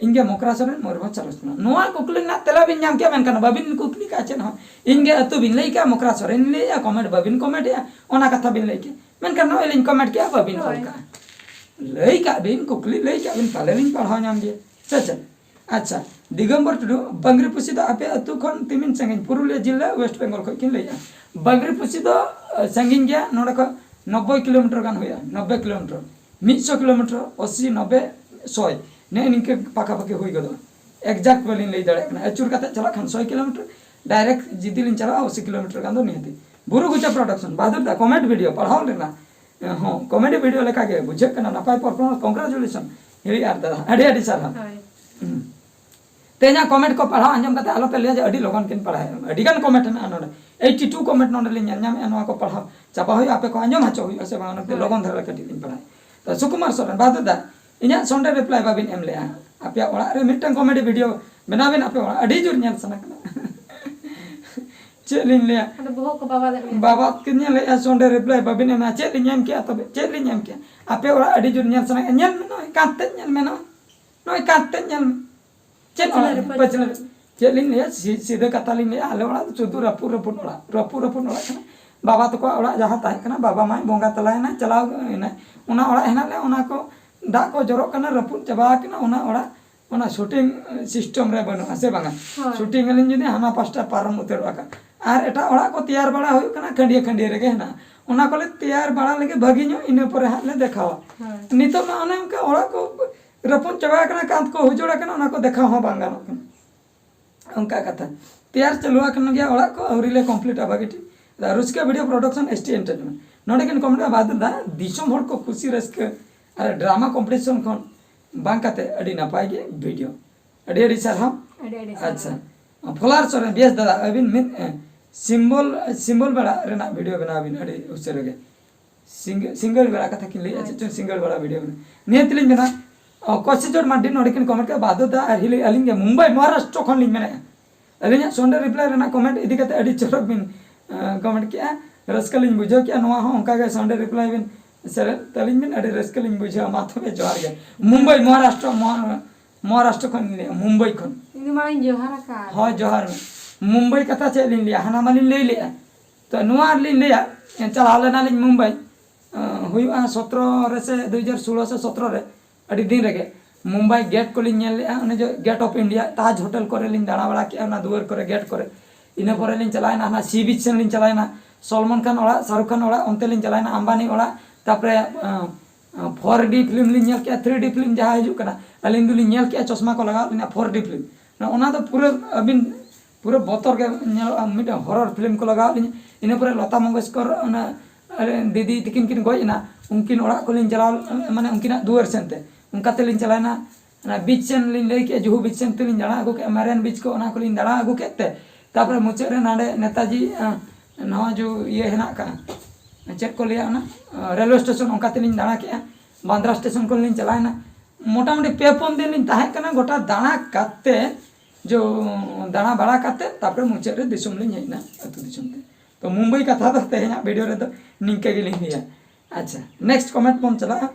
ᱤᱧ ᱜᱮ ᱢᱚᱠᱨᱟ ᱥᱚᱨᱮᱱ, ᱢᱚᱭᱩᱨᱵᱷᱚᱸᱡᱽ ᱥᱟᱨᱚᱥ ᱠᱷᱚᱱᱟᱜ᱾ ᱱᱚᱣᱟ ᱠᱩᱠᱞᱤ ᱨᱮᱱᱟᱜ ᱛᱮᱞᱟ ᱵᱤᱱ ᱧᱟᱢ ᱠᱮᱭᱟ, ᱢᱮᱱᱠᱷᱟᱱ ᱵᱟᱵᱤᱱ ᱠᱩᱠᱞᱤ ᱠᱟᱜᱼᱟ ᱪᱮᱫ ᱦᱚᱸ᱾ ᱤᱧ ᱜᱮ ᱟᱹᱛᱩ ᱵᱤᱱ ᱞᱟᱹᱭ ᱠᱟᱜᱼᱟ, ᱢᱚᱠᱨᱟ ᱥᱚᱨᱮᱱ ᱞᱤᱧ ᱞᱟᱹᱭᱮᱜᱼᱟ, comment ᱵᱟᱵᱤᱱ comment ᱮᱜᱼᱟ, ᱚᱱᱟ ᱠᱟᱛᱷᱟ ᱵᱤᱱ ᱞᱟᱹᱭ ᱠᱮᱜᱼᱟ᱾ ᱢᱮᱱᱠᱷᱟᱱ ᱱᱚᱜᱼᱚᱭ ᱞᱤᱧ comment ᱠᱮᱜᱼᱟ, ᱵᱟᱵᱤᱱ ᱚᱞ ᱦᱳᱭ᱾ ᱠᱟᱜᱼᱟ᱾ ᱞᱟᱹᱭ ᱠᱟᱜ ᱵᱤᱱ, ᱠᱩᱠᱞᱤ ᱞᱟᱹᱭ ᱠᱟᱜ ᱵᱤᱱ, ᱯᱟᱞᱮ ᱞᱤᱧ ᱯᱟᱲᱦᱟᱣ ᱧᱟᱢ ᱜᱮᱭᱟ, ᱥᱮ ᱪᱮᱫ? ᱟᱪᱪᱷᱟ, ᱫᱤᱜᱚᱢᱵᱚᱨ ᱴᱩᱰᱩ, ᱵᱟᱝᱨᱤᱯᱚᱥᱤ ᱫᱚ ᱟᱯᱮ ᱟᱹᱛᱩ ᱠᱷᱚᱱ ᱛᱤᱢᱤᱱ ᱥᱟᱺᱜᱤᱧ? ᱯᱩᱨᱩᱞᱤᱭᱟᱹ ᱡᱤᱞᱟ, West Bengal ᱠᱷᱚᱱ ᱠᱤᱱ ᱞᱟᱹᱭᱮᱜᱼᱟ᱾ ᱵᱟᱝᱨᱤᱯᱚᱥᱤ ᱫᱚ, ᱟᱹ, ᱥᱟᱺᱜᱤᱧ ᱜᱮᱭᱟ, ᱱᱚᱰᱮ ᱠᱷᱚᱱ ᱱᱚᱵᱵᱳᱭ kilometer ᱜᱟᱱ ᱦᱩᱭᱩᱜᱼᱟ, ᱱᱚᱵᱵᱳᱭ kilometer, ᱢᱤᱫ ᱥᱚ kilometer, ᱟᱥᱤ, ᱱᱚᱵᱵᱳᱭ, ᱥᱚᱭ, ᱱᱮᱜᱼᱮ ᱱᱤᱝᱠᱟᱹ ᱯᱟᱠᱟᱯᱟᱠᱤ ᱦᱩᱭ ᱜᱚᱫᱚᱜᱼᱟ᱾ Exact ᱵᱟᱹᱞᱤᱧ ᱞᱟᱹᱭ ᱫᱟᱲᱮᱭᱟᱜ ᱠᱟᱱᱟ᱾ ᱟᱹᱪᱩᱨ ᱠᱟᱛᱮ ᱪᱟᱞᱟᱜ ᱠᱷᱟᱱ ᱥᱚᱭ kilometer, direct ᱡᱩᱫᱤ ᱞᱤᱧ ᱪᱟᱞᱟᱜᱼᱟ, ᱟᱥᱤ kilometer ᱜᱟᱱ ᱫᱚ ᱱᱤᱦᱟᱹᱛᱤ᱾ ᱵᱩᱨᱩ ᱜᱩᱪᱟ Production, ᱵᱟᱦᱟᱫᱩᱨ ᱫᱟ, comment video ᱯᱟᱲᱦᱟᱣ ᱞᱮᱱᱟ᱾ ᱦᱚᱸ, comedy video ᱞᱮᱠᱟ ᱜᱮ ᱵᱩᱡᱷᱟᱹᱜ ᱠᱟᱱᱟ, ᱱᱟᱯᱟᱭ performance, congratulation᱾ ᱦᱤᱨᱤ ᱟᱨ ᱫᱟᱫᱟ, ᱟᱹᱰᱤ ᱟᱹᱰᱤ ᱥᱟᱨᱦᱟᱣ᱾ ᱦᱳᱭ᱾ ᱦᱩᱸ᱾ ᱛᱮᱦᱮᱧᱟᱜ comment ᱠᱚ ᱯᱟᱲᱦᱟᱣ ᱟᱸᱡᱚᱢ ᱠᱟᱛᱮ ᱟᱞᱚ ᱯᱮ ᱞᱟᱹᱭᱟ ᱡᱮ ᱟᱹᱰᱤ ᱞᱚᱜᱚᱱ ᱠᱤᱱ ᱯᱟᱲᱦᱟᱣᱮᱫᱼᱟ᱾ ᱟᱹᱰᱤ ᱜᱟᱱ comment ᱦᱮᱱᱟᱜᱼᱟ ᱱᱚᱰᱮ, eighty two comment ᱱᱚᱰᱮ ᱞᱤᱧ ᱧᱮᱞ ᱧᱟᱢᱮᱫᱼᱟ, ᱱᱚᱣᱟ ᱠᱚ ᱯᱟᱲᱦᱟᱣ ᱪᱟᱵᱟ ᱦᱩᱭᱩᱜᱼᱟ, ᱟᱯᱮ ᱠᱚ ᱟᱸᱡᱚᱢ ᱦᱚᱪᱚ ᱦᱩᱭᱩᱜᱼᱟ ᱥᱮ ᱵᱟᱝ, ᱚᱱᱟᱛᱮ ᱦᱳᱭ᱾ ᱞᱚᱜᱚᱱ ᱫᱷᱟᱨᱟ ᱠᱟᱹᱴᱤᱡ ᱞᱤᱧ ᱯᱟᱲᱦᱟᱣᱮᱫᱼᱟ᱾ ᱛᱚ ᱥᱩᱠᱩᱢᱟᱨ ᱥᱚᱨᱮᱱ, ᱵᱟᱫᱩ ᱫᱟ, ᱤᱧᱟᱹᱜ Sunday reply ᱵᱟᱵᱤᱱ ᱮᱢ ᱞᱮᱜᱼᱟ᱾ ᱟᱯᱮᱭᱟᱜ ᱚᱲᱟᱜ ᱨᱮ ᱢᱤᱫᱴᱟᱝ comedy video ᱵᱮᱱᱟᱣ ᱵᱮᱱ, ᱟᱯᱮ ᱚᱲᱟᱜ ᱟᱹᱰᱤ ᱡᱳᱨ ᱧᱮᱞ ᱥᱟᱱᱟ ᱠᱟᱱᱟ᱾ ᱪᱮᱫ ᱞᱤᱧ ᱞᱟᱹᱭᱟ? ᱟᱫᱚ ᱵᱚᱦᱚᱜ ᱠᱚ ᱵᱟᱵᱟᱫ ᱮᱫ ᱢᱮᱭᱟ᱾ ᱵᱟᱵᱟᱫ ᱠᱤᱫᱤᱧᱟ, ᱞᱟᱹᱭᱮᱫᱼᱟ Sunday reply ᱵᱟᱵᱤᱱ ᱮᱢᱟ, ᱪᱮᱫ ᱞᱤᱧ ᱮᱢ ᱠᱮᱜᱼᱟ ᱛᱚᱵᱮ? ᱪᱮᱫ ᱞᱤᱧ ᱮᱢ ᱠᱮᱜᱼᱟ? ᱟᱯᱮ ᱚᱲᱟᱜ ᱟᱹᱰᱤ ᱡᱳᱨ ᱧᱮᱞ ᱥᱟᱱᱟ ᱠᱟᱱᱟ, ᱧᱮᱞ ᱢᱮ, ᱱᱚᱜᱼᱚᱭ ᱠᱟᱸᱛ ᱛᱮᱫ ᱧᱮᱞ ᱢᱮ, ᱱᱚᱜᱼᱚᱭ, ᱱᱚᱜᱼᱚᱭ ᱠᱟᱸᱛ ᱛᱮᱫ ᱧᱮᱞ ᱢᱮ᱾ ᱪᱮᱫ ᱚᱲᱟᱜ? ᱯᱟᱹᱪᱷᱞᱟᱹ ᱨᱮ, ᱯᱟᱹᱪᱷᱞᱟᱹ᱾ ᱪᱮᱫ ᱞᱤᱧ ᱞᱟᱹᱭᱟ, ᱥᱤ-, ᱥᱤᱫᱷᱟᱹ ᱠᱟᱛᱷᱟ ᱞᱤᱧ ᱞᱟᱹᱭᱟ, ᱟᱞᱮ ᱚᱲᱟᱜ ᱫᱚ ᱥᱩᱫᱷᱩ ᱨᱟᱹᱯᱩᱫ ᱨᱟᱹᱯᱩᱫ ᱚᱲᱟᱜ, ᱨᱟᱹᱯᱩᱫ ᱨᱟᱹᱯᱩᱫ ᱚᱲᱟᱜ ᱠᱟᱱᱟ᱾ ᱵᱟᱵᱟ ᱛᱟᱠᱚᱣᱟᱜ ᱚᱲᱟᱜ ᱡᱟᱦᱟᱸ ᱛᱟᱦᱮᱸ ᱠᱟᱱᱟ, ᱵᱟᱵᱟ ᱢᱟᱭ ᱵᱚᱸᱜᱟ ᱛᱟᱞᱟᱭᱮᱱᱟ, ᱪᱟᱞᱟᱣ ᱮᱱᱟᱭ, ᱚᱱᱟ ᱚᱲᱟᱜ ᱦᱮᱱᱟᱜ ᱞᱮ, ᱚᱱᱟ ᱠᱚ ᱫᱟᱜ ᱠᱚ ᱡᱚᱨᱚᱜ ᱠᱟᱱᱟ, ᱨᱟᱹᱯᱩᱫ ᱪᱟᱵᱟ ᱟᱠᱟᱱᱟ᱾ ᱚᱱᱟ ᱚᱲᱟᱜ, ᱚᱱᱟ shooting system ᱨᱮ ᱵᱟᱹᱱᱩᱜᱼᱟ ᱥᱮ ᱵᱟᱝᱟ? ᱦᱳᱭ᱾ Shooting ᱟᱹᱞᱤᱧ ᱡᱩᱫᱤ ᱦᱟᱱᱟ ᱯᱟᱥᱴᱟ ᱯᱟᱨᱚᱢ ᱩᱛᱟᱹᱨᱚᱜᱼᱟ ᱠᱟᱱ, ᱟᱨ ᱮᱴᱟᱜ ᱚᱲᱟᱜ ᱠᱚ ᱛᱮᱭᱟᱨ ᱵᱟᱲᱟ ᱦᱩᱭᱩᱜ ᱠᱟᱱᱟ, ᱠᱷᱟᱹᱱᱰᱤᱭᱟᱹ ᱠᱷᱟᱹᱱᱰᱤᱭᱟᱹ ᱨᱮᱜᱮ ᱦᱮᱱᱟᱜᱼᱟ᱾ ᱚᱱᱟ ᱠᱚᱞᱮ ᱛᱮᱭᱟᱨ ᱵᱟᱲᱟ ᱞᱮᱜᱮ ᱵᱷᱟᱹᱜᱤ ᱧᱚᱜ, ᱤᱱᱟᱹ ᱯᱚᱨᱮ ᱦᱟᱸᱜ ᱞᱮ ᱫᱮᱠᱷᱟᱣᱟ᱾ ᱦᱳᱭ᱾ ᱱᱤᱛᱚᱜ ᱢᱟ ᱚᱱᱮ ᱚᱱᱠᱟ ᱚᱲᱟᱜ ᱠᱚ ᱨᱟᱹᱯᱩᱫ ᱪᱟᱵᱟ ᱟᱠᱟᱱᱟ, ᱠᱟᱸᱛ ᱠᱚ ᱩᱡᱟᱹᱲ ᱟᱠᱟᱱᱟ, ᱚᱱᱟ ᱠᱚ ᱫᱮᱠᱷᱟᱣ ᱦᱚᱸ ᱵᱟᱝ ᱜᱟᱱᱚᱜ ᱠᱟᱱᱟ᱾ ᱚᱱᱠᱟ ᱠᱟᱛᱷᱟ᱾ ᱛᱮᱭᱟᱨ ᱪᱟᱹᱞᱩ ᱟᱠᱟᱱ ᱜᱮᱭᱟ ᱚᱲᱟᱜ ᱠᱚ, ᱟᱹᱣᱨᱤ ᱞᱮ completeᱟ ᱵᱷᱟᱹᱜᱤ ᱴᱷᱤᱠ᱾ ᱨᱩᱪᱤᱠᱟ video production, S T Entertainment᱾ ᱱᱚᱰᱮ ᱠᱤᱱ comment ᱮᱫᱟ, ᱵᱟᱫᱩ ᱫᱟ, ᱫᱤᱥᱚᱢ ᱦᱚᱲ ᱠᱚ ᱠᱩᱥᱤ ᱨᱟᱹᱥᱠᱟᱹ ᱟᱨ drama competition ᱠᱷᱚᱱ ᱵᱟᱝ ᱠᱟᱛᱮ ᱟᱹᱰᱤ ᱱᱟᱯᱟᱭ ᱜᱮ video᱾ ᱟᱹᱰᱤ ᱟᱹᱰᱤ ᱥᱟᱨᱦᱟᱣ᱾ ᱟᱹᱰᱤ ᱟᱹᱰᱤ ᱥᱟᱨᱦᱟᱣ᱾ ᱟᱪᱪᱷᱟ, ᱯᱷᱚᱞᱟᱨ ᱥᱚᱨᱮᱱ, ᱵᱮᱥ ᱫᱟᱫᱟ, ᱟᱹᱵᱤᱱ ᱢᱤᱫ, ᱮ, ᱥᱤᱢᱵᱚᱞ, ᱥᱤᱢᱵᱚᱞ ᱵᱮᱲᱟ ᱨᱮᱱᱟᱜ video ᱵᱮᱱᱟᱣ ᱵᱤᱱ ᱟᱹᱰᱤ ᱩᱥᱟᱹᱨᱟ ᱜᱮ᱾ ᱥᱤᱸᱜᱟᱹ-, ᱥᱤᱸᱜᱟᱹᱲ ᱵᱮᱲᱟ ᱠᱟᱛᱷᱟ ᱠᱤᱱ ᱞᱟᱹᱭᱮᱫᱼᱟ, ᱪᱮᱫ ᱪᱚᱝ ᱥᱤᱸᱜᱟᱹᱲ ᱵᱮᱲᱟ video ᱵᱮᱱᱟᱣ᱾ ᱱᱤᱭᱟᱹ ᱛᱮᱞᱤᱧ ᱢᱮᱱᱟ, ᱚ, ᱠᱚᱥᱤᱡᱚᱲ ᱢᱟᱨᱰᱤ ᱱᱚᱰᱮ ᱠᱤᱱ comment ᱠᱮᱫᱼᱟ, ᱵᱟᱫᱩ ᱫᱟ ᱟᱨ ᱦᱤᱞᱤ ᱟᱹᱞᱤᱧ ᱜᱮ ᱢᱩᱢᱵᱟᱭ ᱢᱚᱦᱟᱨᱟᱥᱴᱨᱚ ᱠᱷᱚᱱ ᱞᱤᱧ ᱢᱮᱱᱮᱫᱼᱟ᱾ ᱟᱹᱞᱤᱧᱟᱜ Sunday reply ᱨᱮᱱᱟᱜ comment ᱤᱫᱤ ᱠᱟᱛᱮ ᱟᱹᱰᱤ ᱪᱚᱨᱚᱠ ᱵᱤᱱ, ᱮ, comment ᱠᱮᱫᱼᱟ, ᱨᱟᱹᱥᱠᱟᱹ ᱞᱤᱧ ᱵᱩᱡᱷᱟᱹᱣ ᱠᱮᱫᱼᱟ᱾ ᱱᱚᱣᱟ ᱦᱚᱸ ᱚᱱᱠᱟ ᱜᱮ Sunday reply ᱵᱤᱱ ᱥᱮᱞᱮᱫ ᱛᱟᱹᱞᱤᱧ ᱵᱤᱱ, ᱟᱹᱰᱤ ᱨᱟᱹᱥᱠᱟᱹ ᱞᱤᱧ ᱵᱩᱡᱷᱟᱹᱣᱟ᱾ ᱢᱟ ᱛᱚᱵᱮ ᱡᱚᱦᱟᱨ ᱜᱮ᱾ ᱢᱩᱢᱵᱟᱭ ᱢᱚᱦᱟᱨᱟᱥᱴᱨᱚ, ᱢᱚᱦᱟ-, ᱢᱚᱦᱟᱨᱟᱥᱴᱨᱚ ᱠᱷᱚᱱ ᱞᱤᱧ ᱞᱟᱹᱭᱮᱫᱼᱟ, ᱢᱩᱢᱵᱟᱭ ᱠᱷᱚᱱ᱾ ᱤᱧ ᱫᱚ ᱢᱟᱲᱟᱝ ᱤᱧ ᱡᱚᱦᱟᱨ ᱟᱠᱟᱫ᱾ ᱦᱳᱭ, ᱡᱚᱦᱟᱨ ᱢᱮ᱾ ᱢᱩᱢᱵᱟᱭ ᱠᱟᱛᱷᱟ ᱪᱮᱫ ᱞᱤᱧ ᱞᱟᱹᱭᱟ, ᱦᱟᱱᱟ ᱢᱟᱞᱤᱧ ᱞᱟᱹᱭ ᱞᱮᱫᱼᱟ᱾ ᱛᱚ ᱱᱚᱣᱟ ᱞᱤᱧ ᱞᱟᱹᱭᱟ, ᱪᱟᱞᱟᱣ ᱞᱮᱱᱟᱞᱤᱧ ᱢᱩᱢᱵᱟᱭ, ᱟᱸ, ᱦᱩᱭᱩᱜᱼᱟ ᱥᱚᱛᱨᱚ ᱨᱮ ᱥᱮ ᱫᱩ ᱦᱟᱡᱟᱨ ᱥᱳᱞᱳ ᱥᱮ ᱥᱚᱛᱨᱚ ᱨᱮ, ᱟᱹᱰᱤ ᱫᱤᱱ ᱨᱮᱜᱮ ᱢᱩᱢᱵᱟᱭ gate ᱠᱚᱞᱤᱧ ᱧᱮᱞ ᱞᱮᱫᱼᱟ, ᱚᱱᱮ ᱡᱮ Gate of India, Taj hotel ᱠᱚᱨᱮ ᱞᱤᱧ ᱫᱟᱬᱟ ᱵᱟᱲᱟ ᱠᱮᱫᱼᱟ, ᱚᱱᱟ ᱫᱩᱣᱟᱹᱨ ᱠᱚᱨᱮ, gate ᱠᱚᱨᱮ᱾ ᱤᱱᱟᱹ ᱯᱚᱨᱮ ᱞᱤᱧ ᱪᱟᱞᱟᱣᱮᱱᱟ ᱦᱟᱱᱟ sea beach ᱥᱮᱱ ᱞᱤᱧ ᱪᱟᱞᱟᱣᱮᱱᱟ, ᱥᱚᱞᱢᱚᱱ ᱠᱷᱟᱱ ᱚᱲᱟᱜ, ᱥᱟᱦᱨᱩᱠ ᱠᱷᱟᱱ ᱚᱲᱟᱜ, ᱚᱱᱛᱮ ᱞᱤᱧ ᱪᱟᱞᱟᱣᱮᱱᱟ, ᱟᱢᱵᱟᱱᱤ ᱚᱲᱟᱜ, ᱛᱟᱨᱯᱚᱨᱮ, ᱟᱸ, ᱟᱸ, four D film ᱞᱤᱧ ᱧᱮᱞ ᱠᱮᱫᱼᱟ, three D film ᱡᱟᱦᱟᱸ ᱦᱤᱡᱩᱜ ᱠᱟᱱᱟ, ᱟᱹᱞᱤᱧ ᱫᱚᱞᱤᱧ ᱧᱮᱞ ᱠᱮᱫᱼᱟ, ᱪᱚᱥᱢᱟ ᱠᱚ ᱞᱟᱜᱟᱣ ᱞᱤᱧᱟ, four D film᱾ ᱚᱱᱟ ᱫᱚ ᱯᱩᱨᱟᱹ ᱟᱹᱵᱤᱱ ᱯᱩᱨᱟᱹ ᱵᱚᱛᱚᱨ ᱜᱮ ᱧᱮᱞᱚᱜᱼᱟ, ᱢᱤᱫᱴᱟᱝ horror film ᱠᱚ ᱞᱟᱜᱟᱣ ᱞᱤᱧᱟ᱾ ᱤᱱᱟᱹ ᱯᱚᱨᱮ ᱞᱚᱛᱟ ᱢᱚᱝᱜᱮᱥᱠᱚᱨ, ᱚᱱᱟ ᱟᱞᱮ ᱫᱤᱫᱤ ᱛᱤᱠᱤᱱ ᱠᱤᱱ ᱜᱚᱡ ᱮᱱᱟ, ᱩᱱᱠᱤᱱ ᱚᱲᱟᱜ ᱠᱚᱞᱤᱧ ᱪᱟᱞᱟᱣ, ᱢᱟᱱᱮ ᱩᱱᱠᱤᱱᱟᱜ ᱫᱩᱣᱟᱹᱨ ᱥᱮᱱᱛᱮ, ᱚᱱᱠᱟ ᱛᱮᱞᱤᱧ ᱪᱟᱞᱟᱣᱮᱱᱟ᱾ ᱚᱱᱟ beach ᱥᱮᱱ ᱞᱤᱧ ᱞᱟᱹᱭ ᱠᱮᱫᱼᱟ, ᱡᱩᱦᱩ beach ᱥᱮᱱ ᱛᱮᱞᱤᱧ ᱫᱟᱬᱟ ᱟᱹᱜᱩ ᱠᱮᱫᱼᱟ, Marine beach ᱠᱚ, ᱚᱱᱟ ᱠᱚᱞᱤᱧ ᱫᱟᱬᱟ ᱟᱹᱜᱩ ᱠᱮᱫ ᱛᱮ, ᱛᱟᱨᱯᱚᱨᱮ ᱢᱩᱪᱟᱹᱫ ᱨᱮ ᱱᱟᱰᱮ ᱱᱮᱛᱟᱡᱤ, ᱟᱸ, ᱱᱟᱣᱟ ᱡᱩ ᱤᱭᱟᱹ ᱦᱮᱱᱟᱜ ᱟᱠᱟᱫᱼᱟ, ᱪᱮᱫ ᱠᱚ ᱞᱟᱹᱭᱟ ᱚᱱᱟ, ᱟᱸ, railway station, ᱚᱱᱠᱟ ᱛᱮᱞᱤᱧ ᱫᱟᱬᱟ ᱠᱮᱫᱼᱟ, ᱵᱟᱱᱫᱽᱨᱟ station ᱠᱷᱚᱱ ᱞᱤᱧ ᱪᱟᱞᱟᱣᱮᱱᱟ᱾ ᱢᱚᱴᱟᱢᱩᱴᱤ ᱯᱮ ᱯᱩᱱ ᱫᱤᱱ ᱞᱤᱧ ᱛᱟᱦᱮᱸ ᱠᱟᱱᱟ, ᱜᱚᱴᱟ ᱫᱟᱬᱟ ᱠᱟᱛᱮ, ᱡᱚ, ᱫᱟᱬᱟ ᱵᱟᱲᱟ ᱠᱟᱛᱮ, ᱛᱟᱨᱯᱚᱨᱮ ᱢᱩᱪᱟᱹᱫ ᱨᱮ ᱫᱤᱥᱚᱢ ᱞᱤᱧ ᱦᱮᱡ ᱮᱱᱟ, ᱟᱹᱛᱩ ᱫᱤᱥᱚᱢ ᱛᱮ᱾ ᱛᱚ ᱢᱩᱢᱵᱟᱭ ᱠᱟᱛᱷᱟ ᱫᱚ ᱛᱮᱦᱮᱧᱟᱜ video ᱨᱮᱫᱚ ᱱᱤᱝᱠᱟᱹ ᱜᱮᱞᱤᱧ ᱞᱟᱹᱭᱟ᱾ ᱟᱪᱪᱷᱟ, next comment ᱵᱚᱱ ᱪᱟᱞᱟᱜᱼᱟ᱾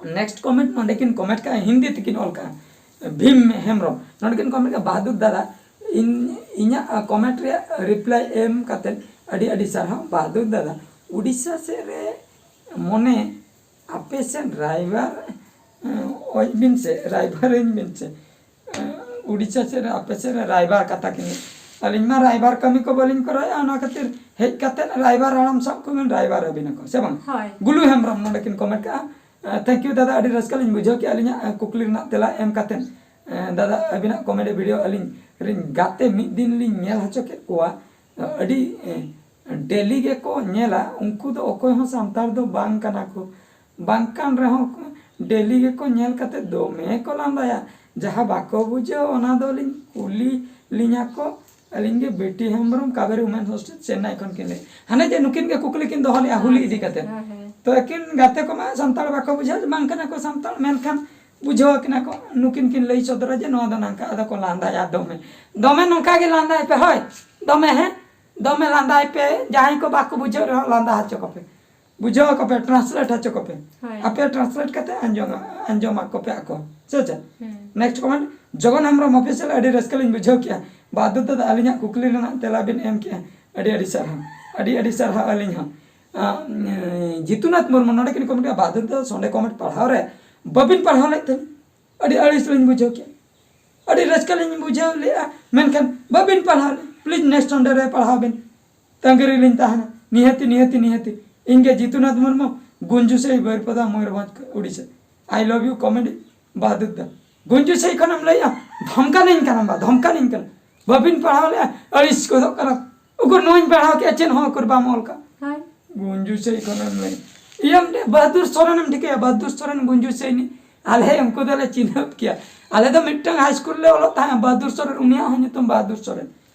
Next comment ᱱᱚᱰᱮ ᱠᱤᱱ comment ᱠᱟᱜᱼᱟ, ᱦᱤᱱᱫᱤ ᱛᱮᱠᱤᱱ ᱚᱞ ᱠᱟᱜᱼᱟ, ᱵᱷᱤᱢ ᱦᱮᱢᱵᱨᱚᱢ ᱱᱚᱰᱮ ᱠᱤᱱ ᱠᱚᱢᱮᱱᱴ ᱠᱮᱫᱟ, "ᱵᱟᱦᱟᱫᱩᱨ ᱫᱟᱫᱟ, ᱤᱧ ᱤᱧᱟᱹᱜ ᱠᱚᱢᱮᱱᱴ ᱨᱮᱭᱟᱜ ᱨᱤᱯᱞᱟᱭ ᱮᱢ ᱠᱟᱛᱮᱫ ᱟᱹᱰᱤ ᱟᱹᱰᱤ ᱥᱟᱨᱦᱟᱣ ᱵᱟᱦᱟᱫᱩᱨ ᱫᱟᱫᱟ᱾ ᱩᱰᱤᱥᱟ ᱥᱮᱫ ᱨᱮ ᱢᱚᱱᱮ ᱟᱯᱮ ᱥᱮᱫ ᱨᱟᱭᱵᱟᱨ ᱚᱡ ᱵᱤᱱ ᱥᱮ ᱨᱟᱭᱵᱟᱨ ᱟᱹᱧ ᱵᱤᱱ ᱥᱮ ᱩᱰᱤᱥᱟ ᱥᱮᱫ ᱨᱮ ᱟᱯᱮ ᱥᱮᱫ ᱨᱮ ᱨᱟᱭᱵᱟᱨ ᱠᱟᱛᱷᱟ ᱠᱤᱱ ᱞᱟᱹᱭ᱾ ᱟᱹᱞᱤᱧ ᱢᱟ ᱨᱟᱭᱵᱟᱨ ᱠᱟᱹᱢᱤ ᱠᱚ ᱵᱟᱹᱞᱤᱧ ᱠᱚᱨᱟᱣᱮᱫᱼᱟ, ᱚᱱᱟ ᱠᱷᱟᱹᱛᱤᱨ ᱦᱮᱡ ᱠᱟᱛᱮᱫ ᱨᱟᱭᱵᱟᱨ ᱦᱟᱲᱟᱢ ᱥᱟᱵ ᱠᱚᱵᱤᱱ ᱨᱟᱭᱵᱟᱨ ᱟᱹᱵᱤᱱᱟᱠᱚ ᱥᱮ ᱵᱟᱝ?" ᱦᱳᱭ᱾ ᱜᱩᱞᱩ ᱦᱮᱢᱵᱨᱚᱢ ᱱᱚᱰᱮ ᱠᱤᱱ ᱠᱚᱢᱮᱱᱴ ᱠᱟᱜᱼᱟ, "ᱛᱷᱮᱝᱠ ᱭᱩ ᱫᱟᱫᱟ, ᱟᱹᱰᱤ ᱨᱟᱹᱥᱠᱟᱹ ᱞᱤᱧ ᱵᱩᱡᱷᱟᱹᱣ ᱠᱮᱜᱼᱟ ᱟᱹᱞᱤᱧᱟᱜ ᱠᱩᱠᱞᱤ ᱨᱮᱱᱟᱜ ᱛᱮᱞᱟ ᱮᱢ ᱠᱟᱛᱮᱫ᱾ ᱫᱟᱫᱟ, ᱟᱹᱵᱤᱱᱟᱜ ᱠᱚᱢᱮᱰᱤ ᱵᱷᱤᱰᱤᱭᱳ ᱟᱹᱞᱤᱧ ᱨᱤᱱ ᱜᱟᱛᱮ ᱢᱤᱫ ᱫᱤᱱ ᱞᱤᱧ ᱧᱮᱞ ᱦᱚᱪᱚ ᱠᱮᱫ ᱠᱚᱣᱟ, ᱟᱹᱰᱤ ᱰᱮᱞᱤ ᱜᱮᱠᱚ ᱧᱮᱞᱟ, ᱩᱱᱠᱩ ᱫᱚ ᱚᱠᱚᱭ ᱦᱚᱸ ᱥᱟᱱᱛᱟᱲ ᱫᱚ ᱵᱟᱝ ᱠᱟᱱᱟ ᱠᱚ, ᱵᱟᱝ ᱠᱟᱱ ᱨᱮᱦᱚᱸ ᱠᱚ ᱰᱮᱞᱤ ᱜᱮᱠᱚ ᱧᱮᱞ ᱠᱟᱛᱮ ᱫᱚᱢᱮ ᱠᱚ ᱞᱟᱸᱫᱟᱭᱟ᱾ ᱡᱟᱦᱟᱸ ᱵᱟᱠᱚ ᱵᱩᱡᱷᱟᱹᱣ ᱚᱱᱟ ᱫᱚᱞᱤᱧ ᱠᱩᱞᱤ ᱞᱤᱧᱟ ᱠᱚ, ᱟᱹᱞᱤᱧ ᱜᱮ ᱵᱤᱴᱤ ᱦᱮᱢᱵᱨᱚᱢ, ᱠᱟᱵᱮᱨᱤ ᱣᱩᱢᱮᱱ ᱦᱳᱥᱴᱮᱞ ᱪᱮᱱᱱᱟᱭ ᱠᱷᱚᱱ ᱠᱤᱱ ᱞᱟᱹᱭ᱾ ᱦᱟᱱᱮ ᱡᱮ ᱱᱩᱠᱤᱱ ᱜᱮ ᱠᱩᱠᱞᱤ ᱠᱤᱱ ᱫᱚᱦᱚ ᱞᱮᱜᱼᱟ ᱦᱩᱞᱤ ᱤᱫᱤ ᱠᱟᱛᱮ᱾ ᱦᱮᱸ, ᱦᱮᱸ᱾ ᱛᱚ ᱟᱹᱠᱤᱱ ᱜᱟᱛᱮ ᱠᱚᱢᱟ ᱥᱟᱱᱛᱟᱲ ᱵᱟᱠᱚ ᱵᱩᱡᱷᱟᱹᱣ, ᱵᱟᱝ ᱠᱟᱱᱟ ᱠᱚ ᱥᱟᱱᱛᱟᱲ, ᱢᱮᱱᱠᱷᱟᱱ ᱵᱩᱡᱷᱟᱹᱣ ᱟᱹᱠᱤᱱᱟ ᱠᱚ, ᱱᱩᱠᱤᱱ ᱠᱤᱱ ᱞᱟᱹᱭ ᱥᱚᱫᱚᱨᱟ ᱡᱮ ᱱᱚᱣᱟ ᱫᱚ ᱱᱚᱝᱠᱟ, ᱟᱫᱚ ᱠᱚ ᱞᱟᱸᱫᱟᱭᱟ ᱫᱚᱢᱮ᱾ ᱫᱚᱢᱮ ᱱᱚᱝᱠᱟ ᱜᱮ ᱞᱟᱸᱫᱟᱭ ᱯᱮ, ᱦᱳᱭ, ᱫᱚᱢᱮ, ᱦᱮᱸ, ᱫᱚᱢᱮ ᱞᱟᱸᱫᱟᱭ ᱯᱮ, ᱡᱟᱦᱟᱸᱭ ᱠᱚ ᱵᱟᱠᱚ ᱵᱩᱡᱷᱟᱹᱣ ᱨᱮᱦᱚᱸ ᱞᱟᱸᱫᱟ ᱦᱚᱪᱚ ᱠᱚᱯᱮ᱾ ᱵᱩᱡᱷᱟᱹᱣ ᱟᱠᱚ ᱯᱮ, ᱴᱨᱟᱱᱥᱞᱮᱴ ᱦᱚᱪᱚ ᱠᱚᱯᱮ᱾ ᱦᱳᱭ᱾ ᱟᱯᱮ ᱴᱨᱟᱱᱥᱞᱮᱴ ᱠᱟᱛᱮ ᱟᱸᱡᱚᱢᱟ, ᱟᱸᱡᱚᱢ ᱟᱠᱚ ᱯᱮ ᱟᱠᱚ᱾ ᱥᱮ ᱪᱮᱫ? ᱦᱩᱸ᱾ Next comment, Jogon Hembrom official, ᱟᱹᱰᱤ ᱨᱟᱹᱥᱠᱟᱹ ᱞᱤᱧ ᱵᱩᱡᱷᱟᱹᱣ ᱠᱮᱜᱼᱟ᱾ ᱵᱟᱫᱩ ᱫᱟᱫᱟ, ᱟᱹᱞᱤᱧᱟᱜ ᱠᱩᱠᱞᱤ ᱨᱮᱱᱟᱜ ᱛᱮᱞᱟ ᱵᱤᱱ ᱮᱢ ᱠᱮᱜᱼᱟ᱾ ᱟᱹᱰᱤ ᱟᱹᱰᱤ ᱥᱟᱨᱦᱟᱣ᱾ ᱟᱹᱰᱤ ᱟᱹᱰᱤ ᱥᱟᱨᱦᱟᱣ ᱟᱹᱞᱤᱧ ᱦᱚᱸ᱾ ᱟᱸ, ᱡᱤᱛᱩᱱᱟᱛᱷ ᱢᱩᱨᱢᱩ ᱱᱚᱰᱮ ᱠᱤᱱ ᱠᱚᱢᱮᱱᱴ ᱠᱮᱜᱼᱟ, ᱵᱟᱫᱩ ᱫᱟᱫᱟ, ᱥᱚᱸᱰᱮ ᱠᱚᱢᱮᱱᱴ ᱯᱟᱲᱦᱟᱣ ᱨᱮ ᱵᱟᱹᱵᱤᱱ ᱯᱟᱲᱦᱟᱣ ᱞᱮᱫ ᱛᱮ ᱟᱹᱰᱤ ᱟᱹᱲᱤᱥ ᱞᱤᱧ ᱵᱩᱡᱷᱟᱹᱣ ᱠᱮᱜᱼᱟ᱾ ᱟᱹᱰᱤ ᱨᱟᱹᱥᱠᱟᱹ ᱞᱤᱧ ᱵᱩᱡᱷᱟᱹᱣ ᱞᱮᱜᱼᱟ, ᱢᱮᱱᱠᱷᱟᱱ ᱵᱟᱹᱵᱤᱱ ᱯᱟᱲᱦᱟᱣ ᱞᱮᱫ᱾ ᱯᱞᱤᱡᱽ ᱱᱮᱠᱥᱴ ᱥᱚᱱᱰᱮ ᱨᱮ ᱯᱟᱲᱦᱟᱣ ᱵᱤᱱ᱾ ᱛᱟᱺᱜᱤ ᱨᱮᱞᱤᱧ ᱛᱟᱦᱮᱱᱟ᱾ ᱱᱤᱦᱟᱹᱛᱤ, ᱱᱤᱦᱟᱹᱛᱤ, ᱱᱤᱦᱟᱹᱛᱤ᱾ ᱤᱧ ᱜᱮ ᱡᱤᱛᱩᱱᱟᱛᱷ Murmu, ᱜᱩᱧᱡᱩᱥᱮᱭ, ᱵᱟᱹᱨᱤᱯᱟᱫᱟ, Mayurbhanj, Odisha. I love you comedy ᱵᱟᱦᱟᱫᱩᱨ ᱫᱟ᱾ ᱜᱩᱧᱡᱩᱥᱮᱭ ᱠᱷᱚᱱᱮᱢ ᱞᱟᱹᱭᱮᱜᱼᱟ, ᱫᱷᱚᱢᱠᱟᱱᱤᱧ ᱠᱟᱱᱟᱢ ᱵᱟ, ᱫᱷᱚᱢᱠᱟᱱᱤᱧ ᱠᱟᱱᱟᱢ᱾ ᱵᱟᱹᱵᱤᱱ ᱯᱟᱲᱦᱟᱣ ᱞᱮᱜᱼᱟ, ᱟᱹᱲᱤᱥ ᱜᱚᱫᱚᱜ ᱠᱟᱱᱟᱢ᱾ ᱩᱠᱩᱨ ᱱᱚᱣᱟᱧ ᱯᱟᱲᱦᱟᱣ ᱠᱮᱜᱼᱟ, ᱪᱮᱫ ᱦᱚᱸ ᱩᱠᱩᱨ ᱵᱟᱢ ᱚᱞ ᱠᱟᱜ᱾ ᱦᱳᱭ᱾ ᱜᱩᱧᱡᱩᱥᱮᱭ ᱠᱷᱚᱱᱮᱢ ᱞᱟᱹᱭ᱾ ᱤᱭᱟᱹ ᱢᱤᱫᱴᱮᱡ ᱵᱟᱦᱟᱫᱩᱨ ᱥᱚᱨᱮᱱᱮᱢ ᱴᱷᱤᱠᱟᱹᱭᱟ? ᱵᱟᱦᱟᱫᱩᱨ ᱥᱚᱨᱮᱱ ᱜᱩᱧᱡᱩᱥᱮᱭ ᱱᱤ᱾ ᱟᱞᱮ ᱩᱱᱠᱩ ᱫᱚᱞᱮ ᱪᱤᱱᱦᱟᱹᱯ ᱠᱮᱭᱟ᱾ ᱟᱞᱮ ᱫᱚ ᱢᱤᱫᱴᱟᱝ ᱦᱟᱭ ᱥᱠᱩᱞ ᱞᱮ ᱚᱞᱚᱜ ᱛᱟᱦᱮᱸᱜᱼᱟ, ᱵᱟᱦᱟᱫᱩᱨ ᱥᱚᱨᱮᱱ, ᱩᱱᱤᱭᱟᱜ ᱦᱚᱸ ᱧᱩᱛᱩᱢ ᱵᱟᱦᱟᱫᱩᱨ ᱥᱚᱨᱮᱱ᱾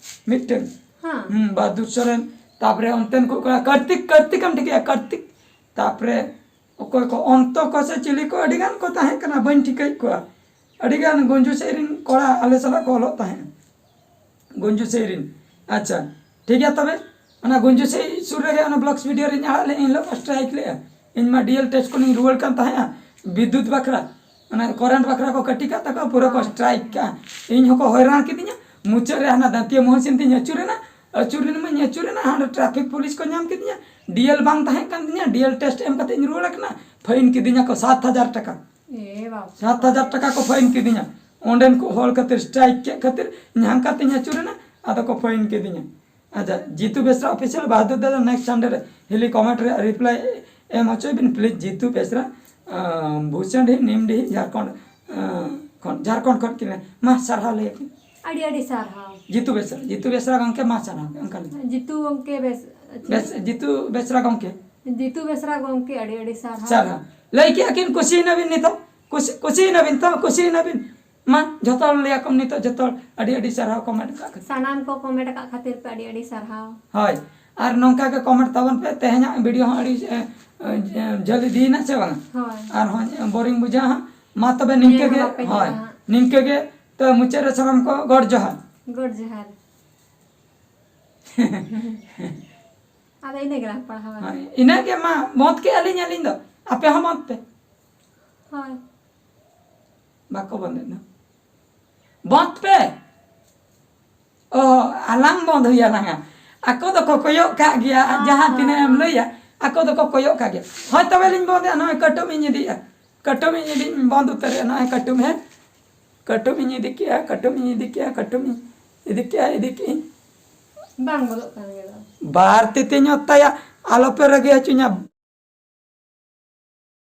ᱢᱤᱫᱴᱟᱝ᱾ ᱦᱮᱸ᱾ ᱦᱩᱸ, ᱵᱟᱦᱟᱫᱩᱨ ᱥᱚᱨᱮᱱ᱾ ᱛᱟᱯᱚᱨᱮ ᱚᱱᱛᱮᱱ ᱠᱚ ᱠᱚᱲᱟ, ᱠᱟᱨᱛᱤᱠ, ᱠᱟᱨᱛᱤᱠᱮᱢ ᱴᱷᱤᱠᱟᱹᱭᱟ? ᱠᱟᱨᱛᱤᱠ᱾ ᱛᱟᱯᱚᱨᱮ ᱚᱠᱚᱭ ᱠᱚ, ᱚᱱᱛᱚ ᱠᱚ ᱥᱮ ᱪᱤᱞᱤ ᱠᱚ, ᱟᱹᱰᱤ ᱜᱟᱱ ᱠᱚ ᱛᱟᱦᱮᱸ ᱠᱟᱱᱟ, ᱵᱟᱹᱧ ᱴᱷᱤᱠᱟᱹᱭᱮᱫ ᱠᱚᱣᱟ᱾ ᱟᱹᱰᱤ ᱜᱟᱱ ᱜᱩᱧᱡᱩᱥᱮᱭ ᱨᱮᱱ ᱠᱚᱲᱟ ᱟᱞᱮ ᱥᱟᱞᱟᱜ ᱠᱚ ᱚᱞᱚᱜ ᱛᱟᱦᱮᱸᱜᱼᱟ᱾ ᱜᱩᱧᱡᱩᱥᱮᱭ ᱨᱮᱱ᱾ ᱟᱪᱪᱷᱟ, ᱴᱷᱤᱠ ᱜᱮᱭᱟ ᱛᱚᱵᱮ᱾ ᱚᱱᱟ ᱜᱩᱧᱡᱩᱥᱮᱭ ᱥᱩᱨ ᱨᱮᱜᱮ ᱚᱱᱟ ᱵᱞᱚᱜᱥ ᱵᱷᱤᱰᱤᱭᱳ ᱨᱤᱧ ᱟᱲᱟᱜ ᱞᱮᱫ, ᱮᱱ ᱦᱤᱞᱳᱜ ᱥᱴᱨᱟᱭᱤᱠ ᱞᱮᱫᱼᱟ᱾ ᱤᱧ ᱢᱟ ᱰᱤ ᱮᱞ ᱴᱮᱥᱴ ᱠᱷᱚᱱᱤᱧ ᱨᱩᱣᱟᱹᱲ ᱠᱟᱱ ᱛᱟᱦᱮᱸᱜᱼᱟ ᱵᱤᱫᱽᱭᱩᱛ ᱵᱟᱠᱷᱨᱟ᱾ ᱚᱱᱟ ᱠᱚᱨᱮᱱᱴ ᱵᱟᱠᱷᱨᱟ ᱠᱚ ᱠᱟᱹᱴᱤ ᱠᱟᱜ ᱛᱟᱠᱚᱣᱟ, ᱯᱩᱨᱟᱹ ᱠᱚ ᱥᱴᱨᱟᱭᱤᱠ ᱠᱟᱜᱼᱟ᱾ ᱤᱧ ᱦᱚᱸᱠᱚ ᱦᱚᱭᱨᱟᱱ ᱠᱤᱫᱤᱧᱟ᱾ ᱢᱩᱪᱟᱹᱫ ᱨᱮ ᱦᱟᱱᱟ ᱫᱟᱹᱛᱤᱭᱟᱹ ᱢᱳᱦᱚᱱ ᱥᱤᱝ ᱛᱤᱧ ᱟᱹᱪᱩᱨᱮᱱᱟ, ᱟᱹᱪᱩᱨᱮᱱ ᱢᱟᱧ ᱟᱹᱪᱩᱨᱮᱱᱟ, ᱦᱟᱸᱰᱮ ᱴᱨᱟᱯᱷᱤᱠ ᱯᱩᱞᱤᱥ ᱠᱚ ᱧᱟᱢ ᱠᱤᱫᱤᱧᱟ᱾ ᱰᱤ ᱮᱞ ᱵᱟᱝ ᱛᱟᱦᱮᱸ ᱠᱟᱱ ᱛᱤᱧᱟ, ᱰᱤ ᱮᱞ ᱴᱮᱥᱴ ᱮᱢ ᱠᱟᱛᱮ ᱤᱧ ᱨᱩᱣᱟᱹᱲ ᱠᱟᱱᱟ᱾ ᱯᱷᱟᱭᱤᱱ ᱠᱤᱫᱤᱧᱟ ᱠᱚ ᱥᱟᱛ ᱦᱟᱡᱟᱨ ᱴᱟᱠᱟ᱾ ᱮ ᱵᱟᱵᱟ᱾ ᱥᱟᱛ ᱦᱟᱡᱟᱨ ᱴᱟᱠᱟ ᱠᱚ ᱯᱷᱟᱭᱤᱱ ᱠᱤᱫᱤᱧᱟ᱾ ᱚᱸᱰᱮᱱ ᱠᱚ ᱦᱚᱲ ᱠᱷᱟᱹᱛᱤᱨ, ᱥᱴᱨᱟᱭᱤᱠ ᱠᱮᱫ ᱠᱷᱟᱹᱛᱤᱨ ᱤᱧ ᱦᱟᱱᱠᱟ ᱛᱤᱧ ᱟᱹᱪᱩᱨᱮᱱᱟ, ᱟᱫᱚ ᱠᱚ ᱯᱷᱟᱭᱤᱱ ᱠᱤᱫᱤᱧᱟ᱾ ᱟᱪᱪᱷᱟ, ᱡᱤᱛᱩ ᱵᱮᱥᱨᱟ ᱚᱯᱷᱤᱥᱤᱭᱟᱞ ᱵᱟᱦᱟᱫᱩᱨ ᱫᱟᱫᱟ, ᱱᱮᱠᱥᱴ ᱥᱟᱱᱰᱮ ᱨᱮ ᱦᱤᱞᱤ ᱠᱚᱢᱮᱱᱴ ᱨᱮᱭᱟᱜ ᱨᱤᱯᱞᱟᱭ ᱮᱢ ᱦᱚᱪᱚᱭ ᱵᱤᱱ ᱯᱞᱤᱡ᱾ ᱡᱤᱛᱩ ᱵᱮᱥᱨᱟ, ᱟᱸ, ᱵᱷᱩᱥᱟᱹᱰᱤ, ᱱᱤᱢᱰᱤ, ᱡᱷᱟᱲᱠᱷᱚᱸᱰ, ᱟᱸ, ᱠᱷᱚᱱ, ᱡᱷᱟᱨᱠᱷᱚᱸᱰ ᱠᱷᱚᱱ ᱠᱤᱱ ᱢᱟ ᱥᱟᱨᱦᱟᱣ ᱞᱟᱹᱭ ᱟᱹᱠᱤᱱ᱾ ᱟᱹᱰᱤ ᱟᱹᱰᱤ ᱥᱟᱨᱦᱟᱣ᱾ ᱡᱤᱛᱩ ᱵᱮᱥᱨᱟ, ᱡᱤᱛᱩ ᱵᱮᱥᱨᱟ ᱜᱚᱢᱠᱮ ᱢᱟ ᱥᱟᱨᱦᱟᱣ ᱜᱮ, ᱚᱱᱠᱟ ᱞᱟᱹᱭ᱾ ᱡᱤᱛᱩ ᱜᱚᱢᱠᱮ ᱵᱮᱥ, ᱵᱮᱥ, ᱡᱤᱛᱩ ᱵᱮᱥᱨᱟ ᱜᱚᱢᱠᱮ᱾ ᱡᱤᱛᱩ ᱵᱮᱥᱨᱟ ᱜᱚᱢᱠᱮ ᱟᱹᱰᱤ ᱟᱹᱰᱤ ᱥᱟᱨᱦᱟᱣ᱾ ᱥᱟᱨᱦᱟᱣ᱾ ᱞᱟᱹᱭ ᱠᱮᱜᱼᱟ ᱠᱤᱱ, ᱠᱩᱥᱤᱭᱮᱱᱟᱵᱤᱱ ᱱᱤᱛᱚᱜ? ᱠᱩᱥᱤ, ᱠᱩᱥᱤᱭᱮᱱᱟᱵᱤᱱ ᱛᱚ? ᱠᱩᱥᱤᱭᱮᱱᱟᱵᱤᱱ? ᱢᱟ, ᱡᱷᱚᱛᱚ ᱦᱚᱲ ᱞᱟᱹᱭᱟᱠᱚ ᱱᱤᱛᱚᱜ, ᱡᱷᱚᱛᱚ ᱦᱚᱲ ᱟᱹᱰᱤ ᱟᱹᱰᱤ ᱥᱟᱨᱦᱟᱣ ᱠᱚᱢᱮᱱᱴ ᱠᱟᱜ ᱠᱷᱟᱹᱛᱤᱨ᱾ ᱥᱟᱱᱟᱢ ᱠᱚ ᱠᱚᱢᱮᱱᱴ ᱟᱠᱟᱫ ᱠᱷᱟᱹᱛᱤᱨ ᱯᱮ ᱟᱹᱰᱤ ᱟᱹᱰᱤ ᱥᱟᱨᱦᱟᱣ᱾ ᱦᱳᱭ, ᱟᱨ ᱱᱚᱝᱠᱟ ᱜᱮ ᱠᱚᱢᱮᱱᱴ ᱛᱟᱵᱚᱱ ᱯᱮ᱾ ᱛᱮᱦᱮᱧᱟᱜ ᱵᱷᱤᱰᱤᱭᱳ ᱦᱚᱸ ᱟᱹᱰᱤ, ᱮ, ᱮ, ᱡᱷᱟᱹᱞ ᱤᱫᱤᱭᱮᱱᱟ ᱥᱮ ᱵᱟᱝ? ᱦᱳᱭ᱾ ᱟᱨᱦᱚᱸ ᱵᱳᱨᱤᱝ ᱵᱩᱡᱷᱟᱹᱜᱼᱟ ᱦᱟᱸᱜ᱾ ᱢᱟ ᱛᱚᱵᱮ ᱱᱤᱝᱠᱟᱹ ᱧᱮᱞ ᱜᱮ, ᱦᱚᱸ ᱵᱟᱯᱮ ᱦᱳᱭ, ᱧᱮᱞᱟ ᱦᱟᱸᱜ᱾ ᱱᱤᱝᱠᱟᱹ ᱜᱮ᱾ ᱛᱚ ᱢᱩᱪᱟᱹᱫ ᱨᱮ ᱥᱟᱱᱟᱢ ᱠᱚ ᱜᱚᱰ ᱡᱚᱦᱟᱨ᱾ ᱜᱚᱰ ᱡᱚᱦᱟᱨ᱾ ᱟᱫᱚ ᱤᱱᱟᱹ ᱜᱮᱞᱟᱝ ᱯᱟᱲᱦᱟᱣᱟ᱾ ᱦᱳᱭ, ᱤᱱᱟᱹ ᱜᱮ ᱢᱟ, ᱵᱚᱸᱫᱽ ᱠᱮᱜᱼᱟ ᱞᱤᱧ ᱟᱹᱞᱤᱧ ᱫᱚ, ᱟᱯᱮ ᱦᱚᱸ ᱵᱚᱸᱫᱽ ᱯᱮ᱾ ᱦᱳᱭ᱾ ᱵᱟᱠᱚ ᱵᱚᱸᱫᱮᱜ ᱫᱚ᱾ ᱵᱚᱸᱫᱽ ᱯᱮ᱾ ᱚ, ᱟᱞᱟᱝ ᱵᱚᱸᱫᱽ ᱦᱩᱭ ᱟᱞᱟᱝᱟ᱾ ᱟᱠᱚ ᱫᱚᱠᱚ ᱠᱚᱭᱚᱜ ᱠᱟᱜ ᱜᱮᱭᱟ, ᱟᱨ ᱡᱟᱦᱟᱸ ᱛᱤᱱᱟᱹᱜ ᱮᱢ ᱞᱟᱹᱭᱟ, ᱟᱠᱚ ᱫᱚᱠᱚ ᱠᱚᱭᱚᱜ ᱠᱟᱜ ᱜᱮᱭᱟ᱾ ᱦᱳᱭ, ᱛᱚᱵᱮ ᱞᱤᱧ ᱵᱚᱸᱫᱮᱜᱼᱟ, ᱱᱚᱜᱼᱚᱭ ᱠᱟᱹᱴᱩᱵ ᱤᱧ ᱤᱫᱤᱭᱮᱜᱼᱟ᱾ ᱠᱟᱹᱴᱩᱵ ᱤᱧ ᱤᱫᱤᱧ ᱵᱚᱸᱫᱽ ᱩᱛᱟᱹᱨᱮᱜᱼᱟ, ᱱᱚᱜᱼᱚᱭ ᱠᱟᱹᱴᱩᱵ, ᱦᱮᱸ᱾ ᱠᱟᱹᱴᱩᱵ ᱤᱧ ᱤᱫᱤ ᱠᱮᱜᱼᱟ, ᱠᱟᱹᱴᱩᱵ ᱤᱧ ᱤᱫᱤ ᱠᱮᱜᱼᱟ, ᱠᱟᱹᱴᱩᱵ ᱤᱧ ᱤᱫᱤ ᱠᱮᱜᱼᱟ, ᱤᱫᱤ ᱠᱮᱜᱼᱟᱹᱧ᱾ ᱵᱟᱝ ᱵᱚᱞᱚᱜ ᱠᱟᱱ ᱜᱮ ᱫᱚ᱾ ᱵᱟᱨ ᱛᱤ ᱛᱤᱧ ᱚᱛᱟᱭᱟ, ᱟᱞᱚᱯᱮ ᱨᱟᱹᱜᱤ ᱦᱚᱪᱚᱧᱟ,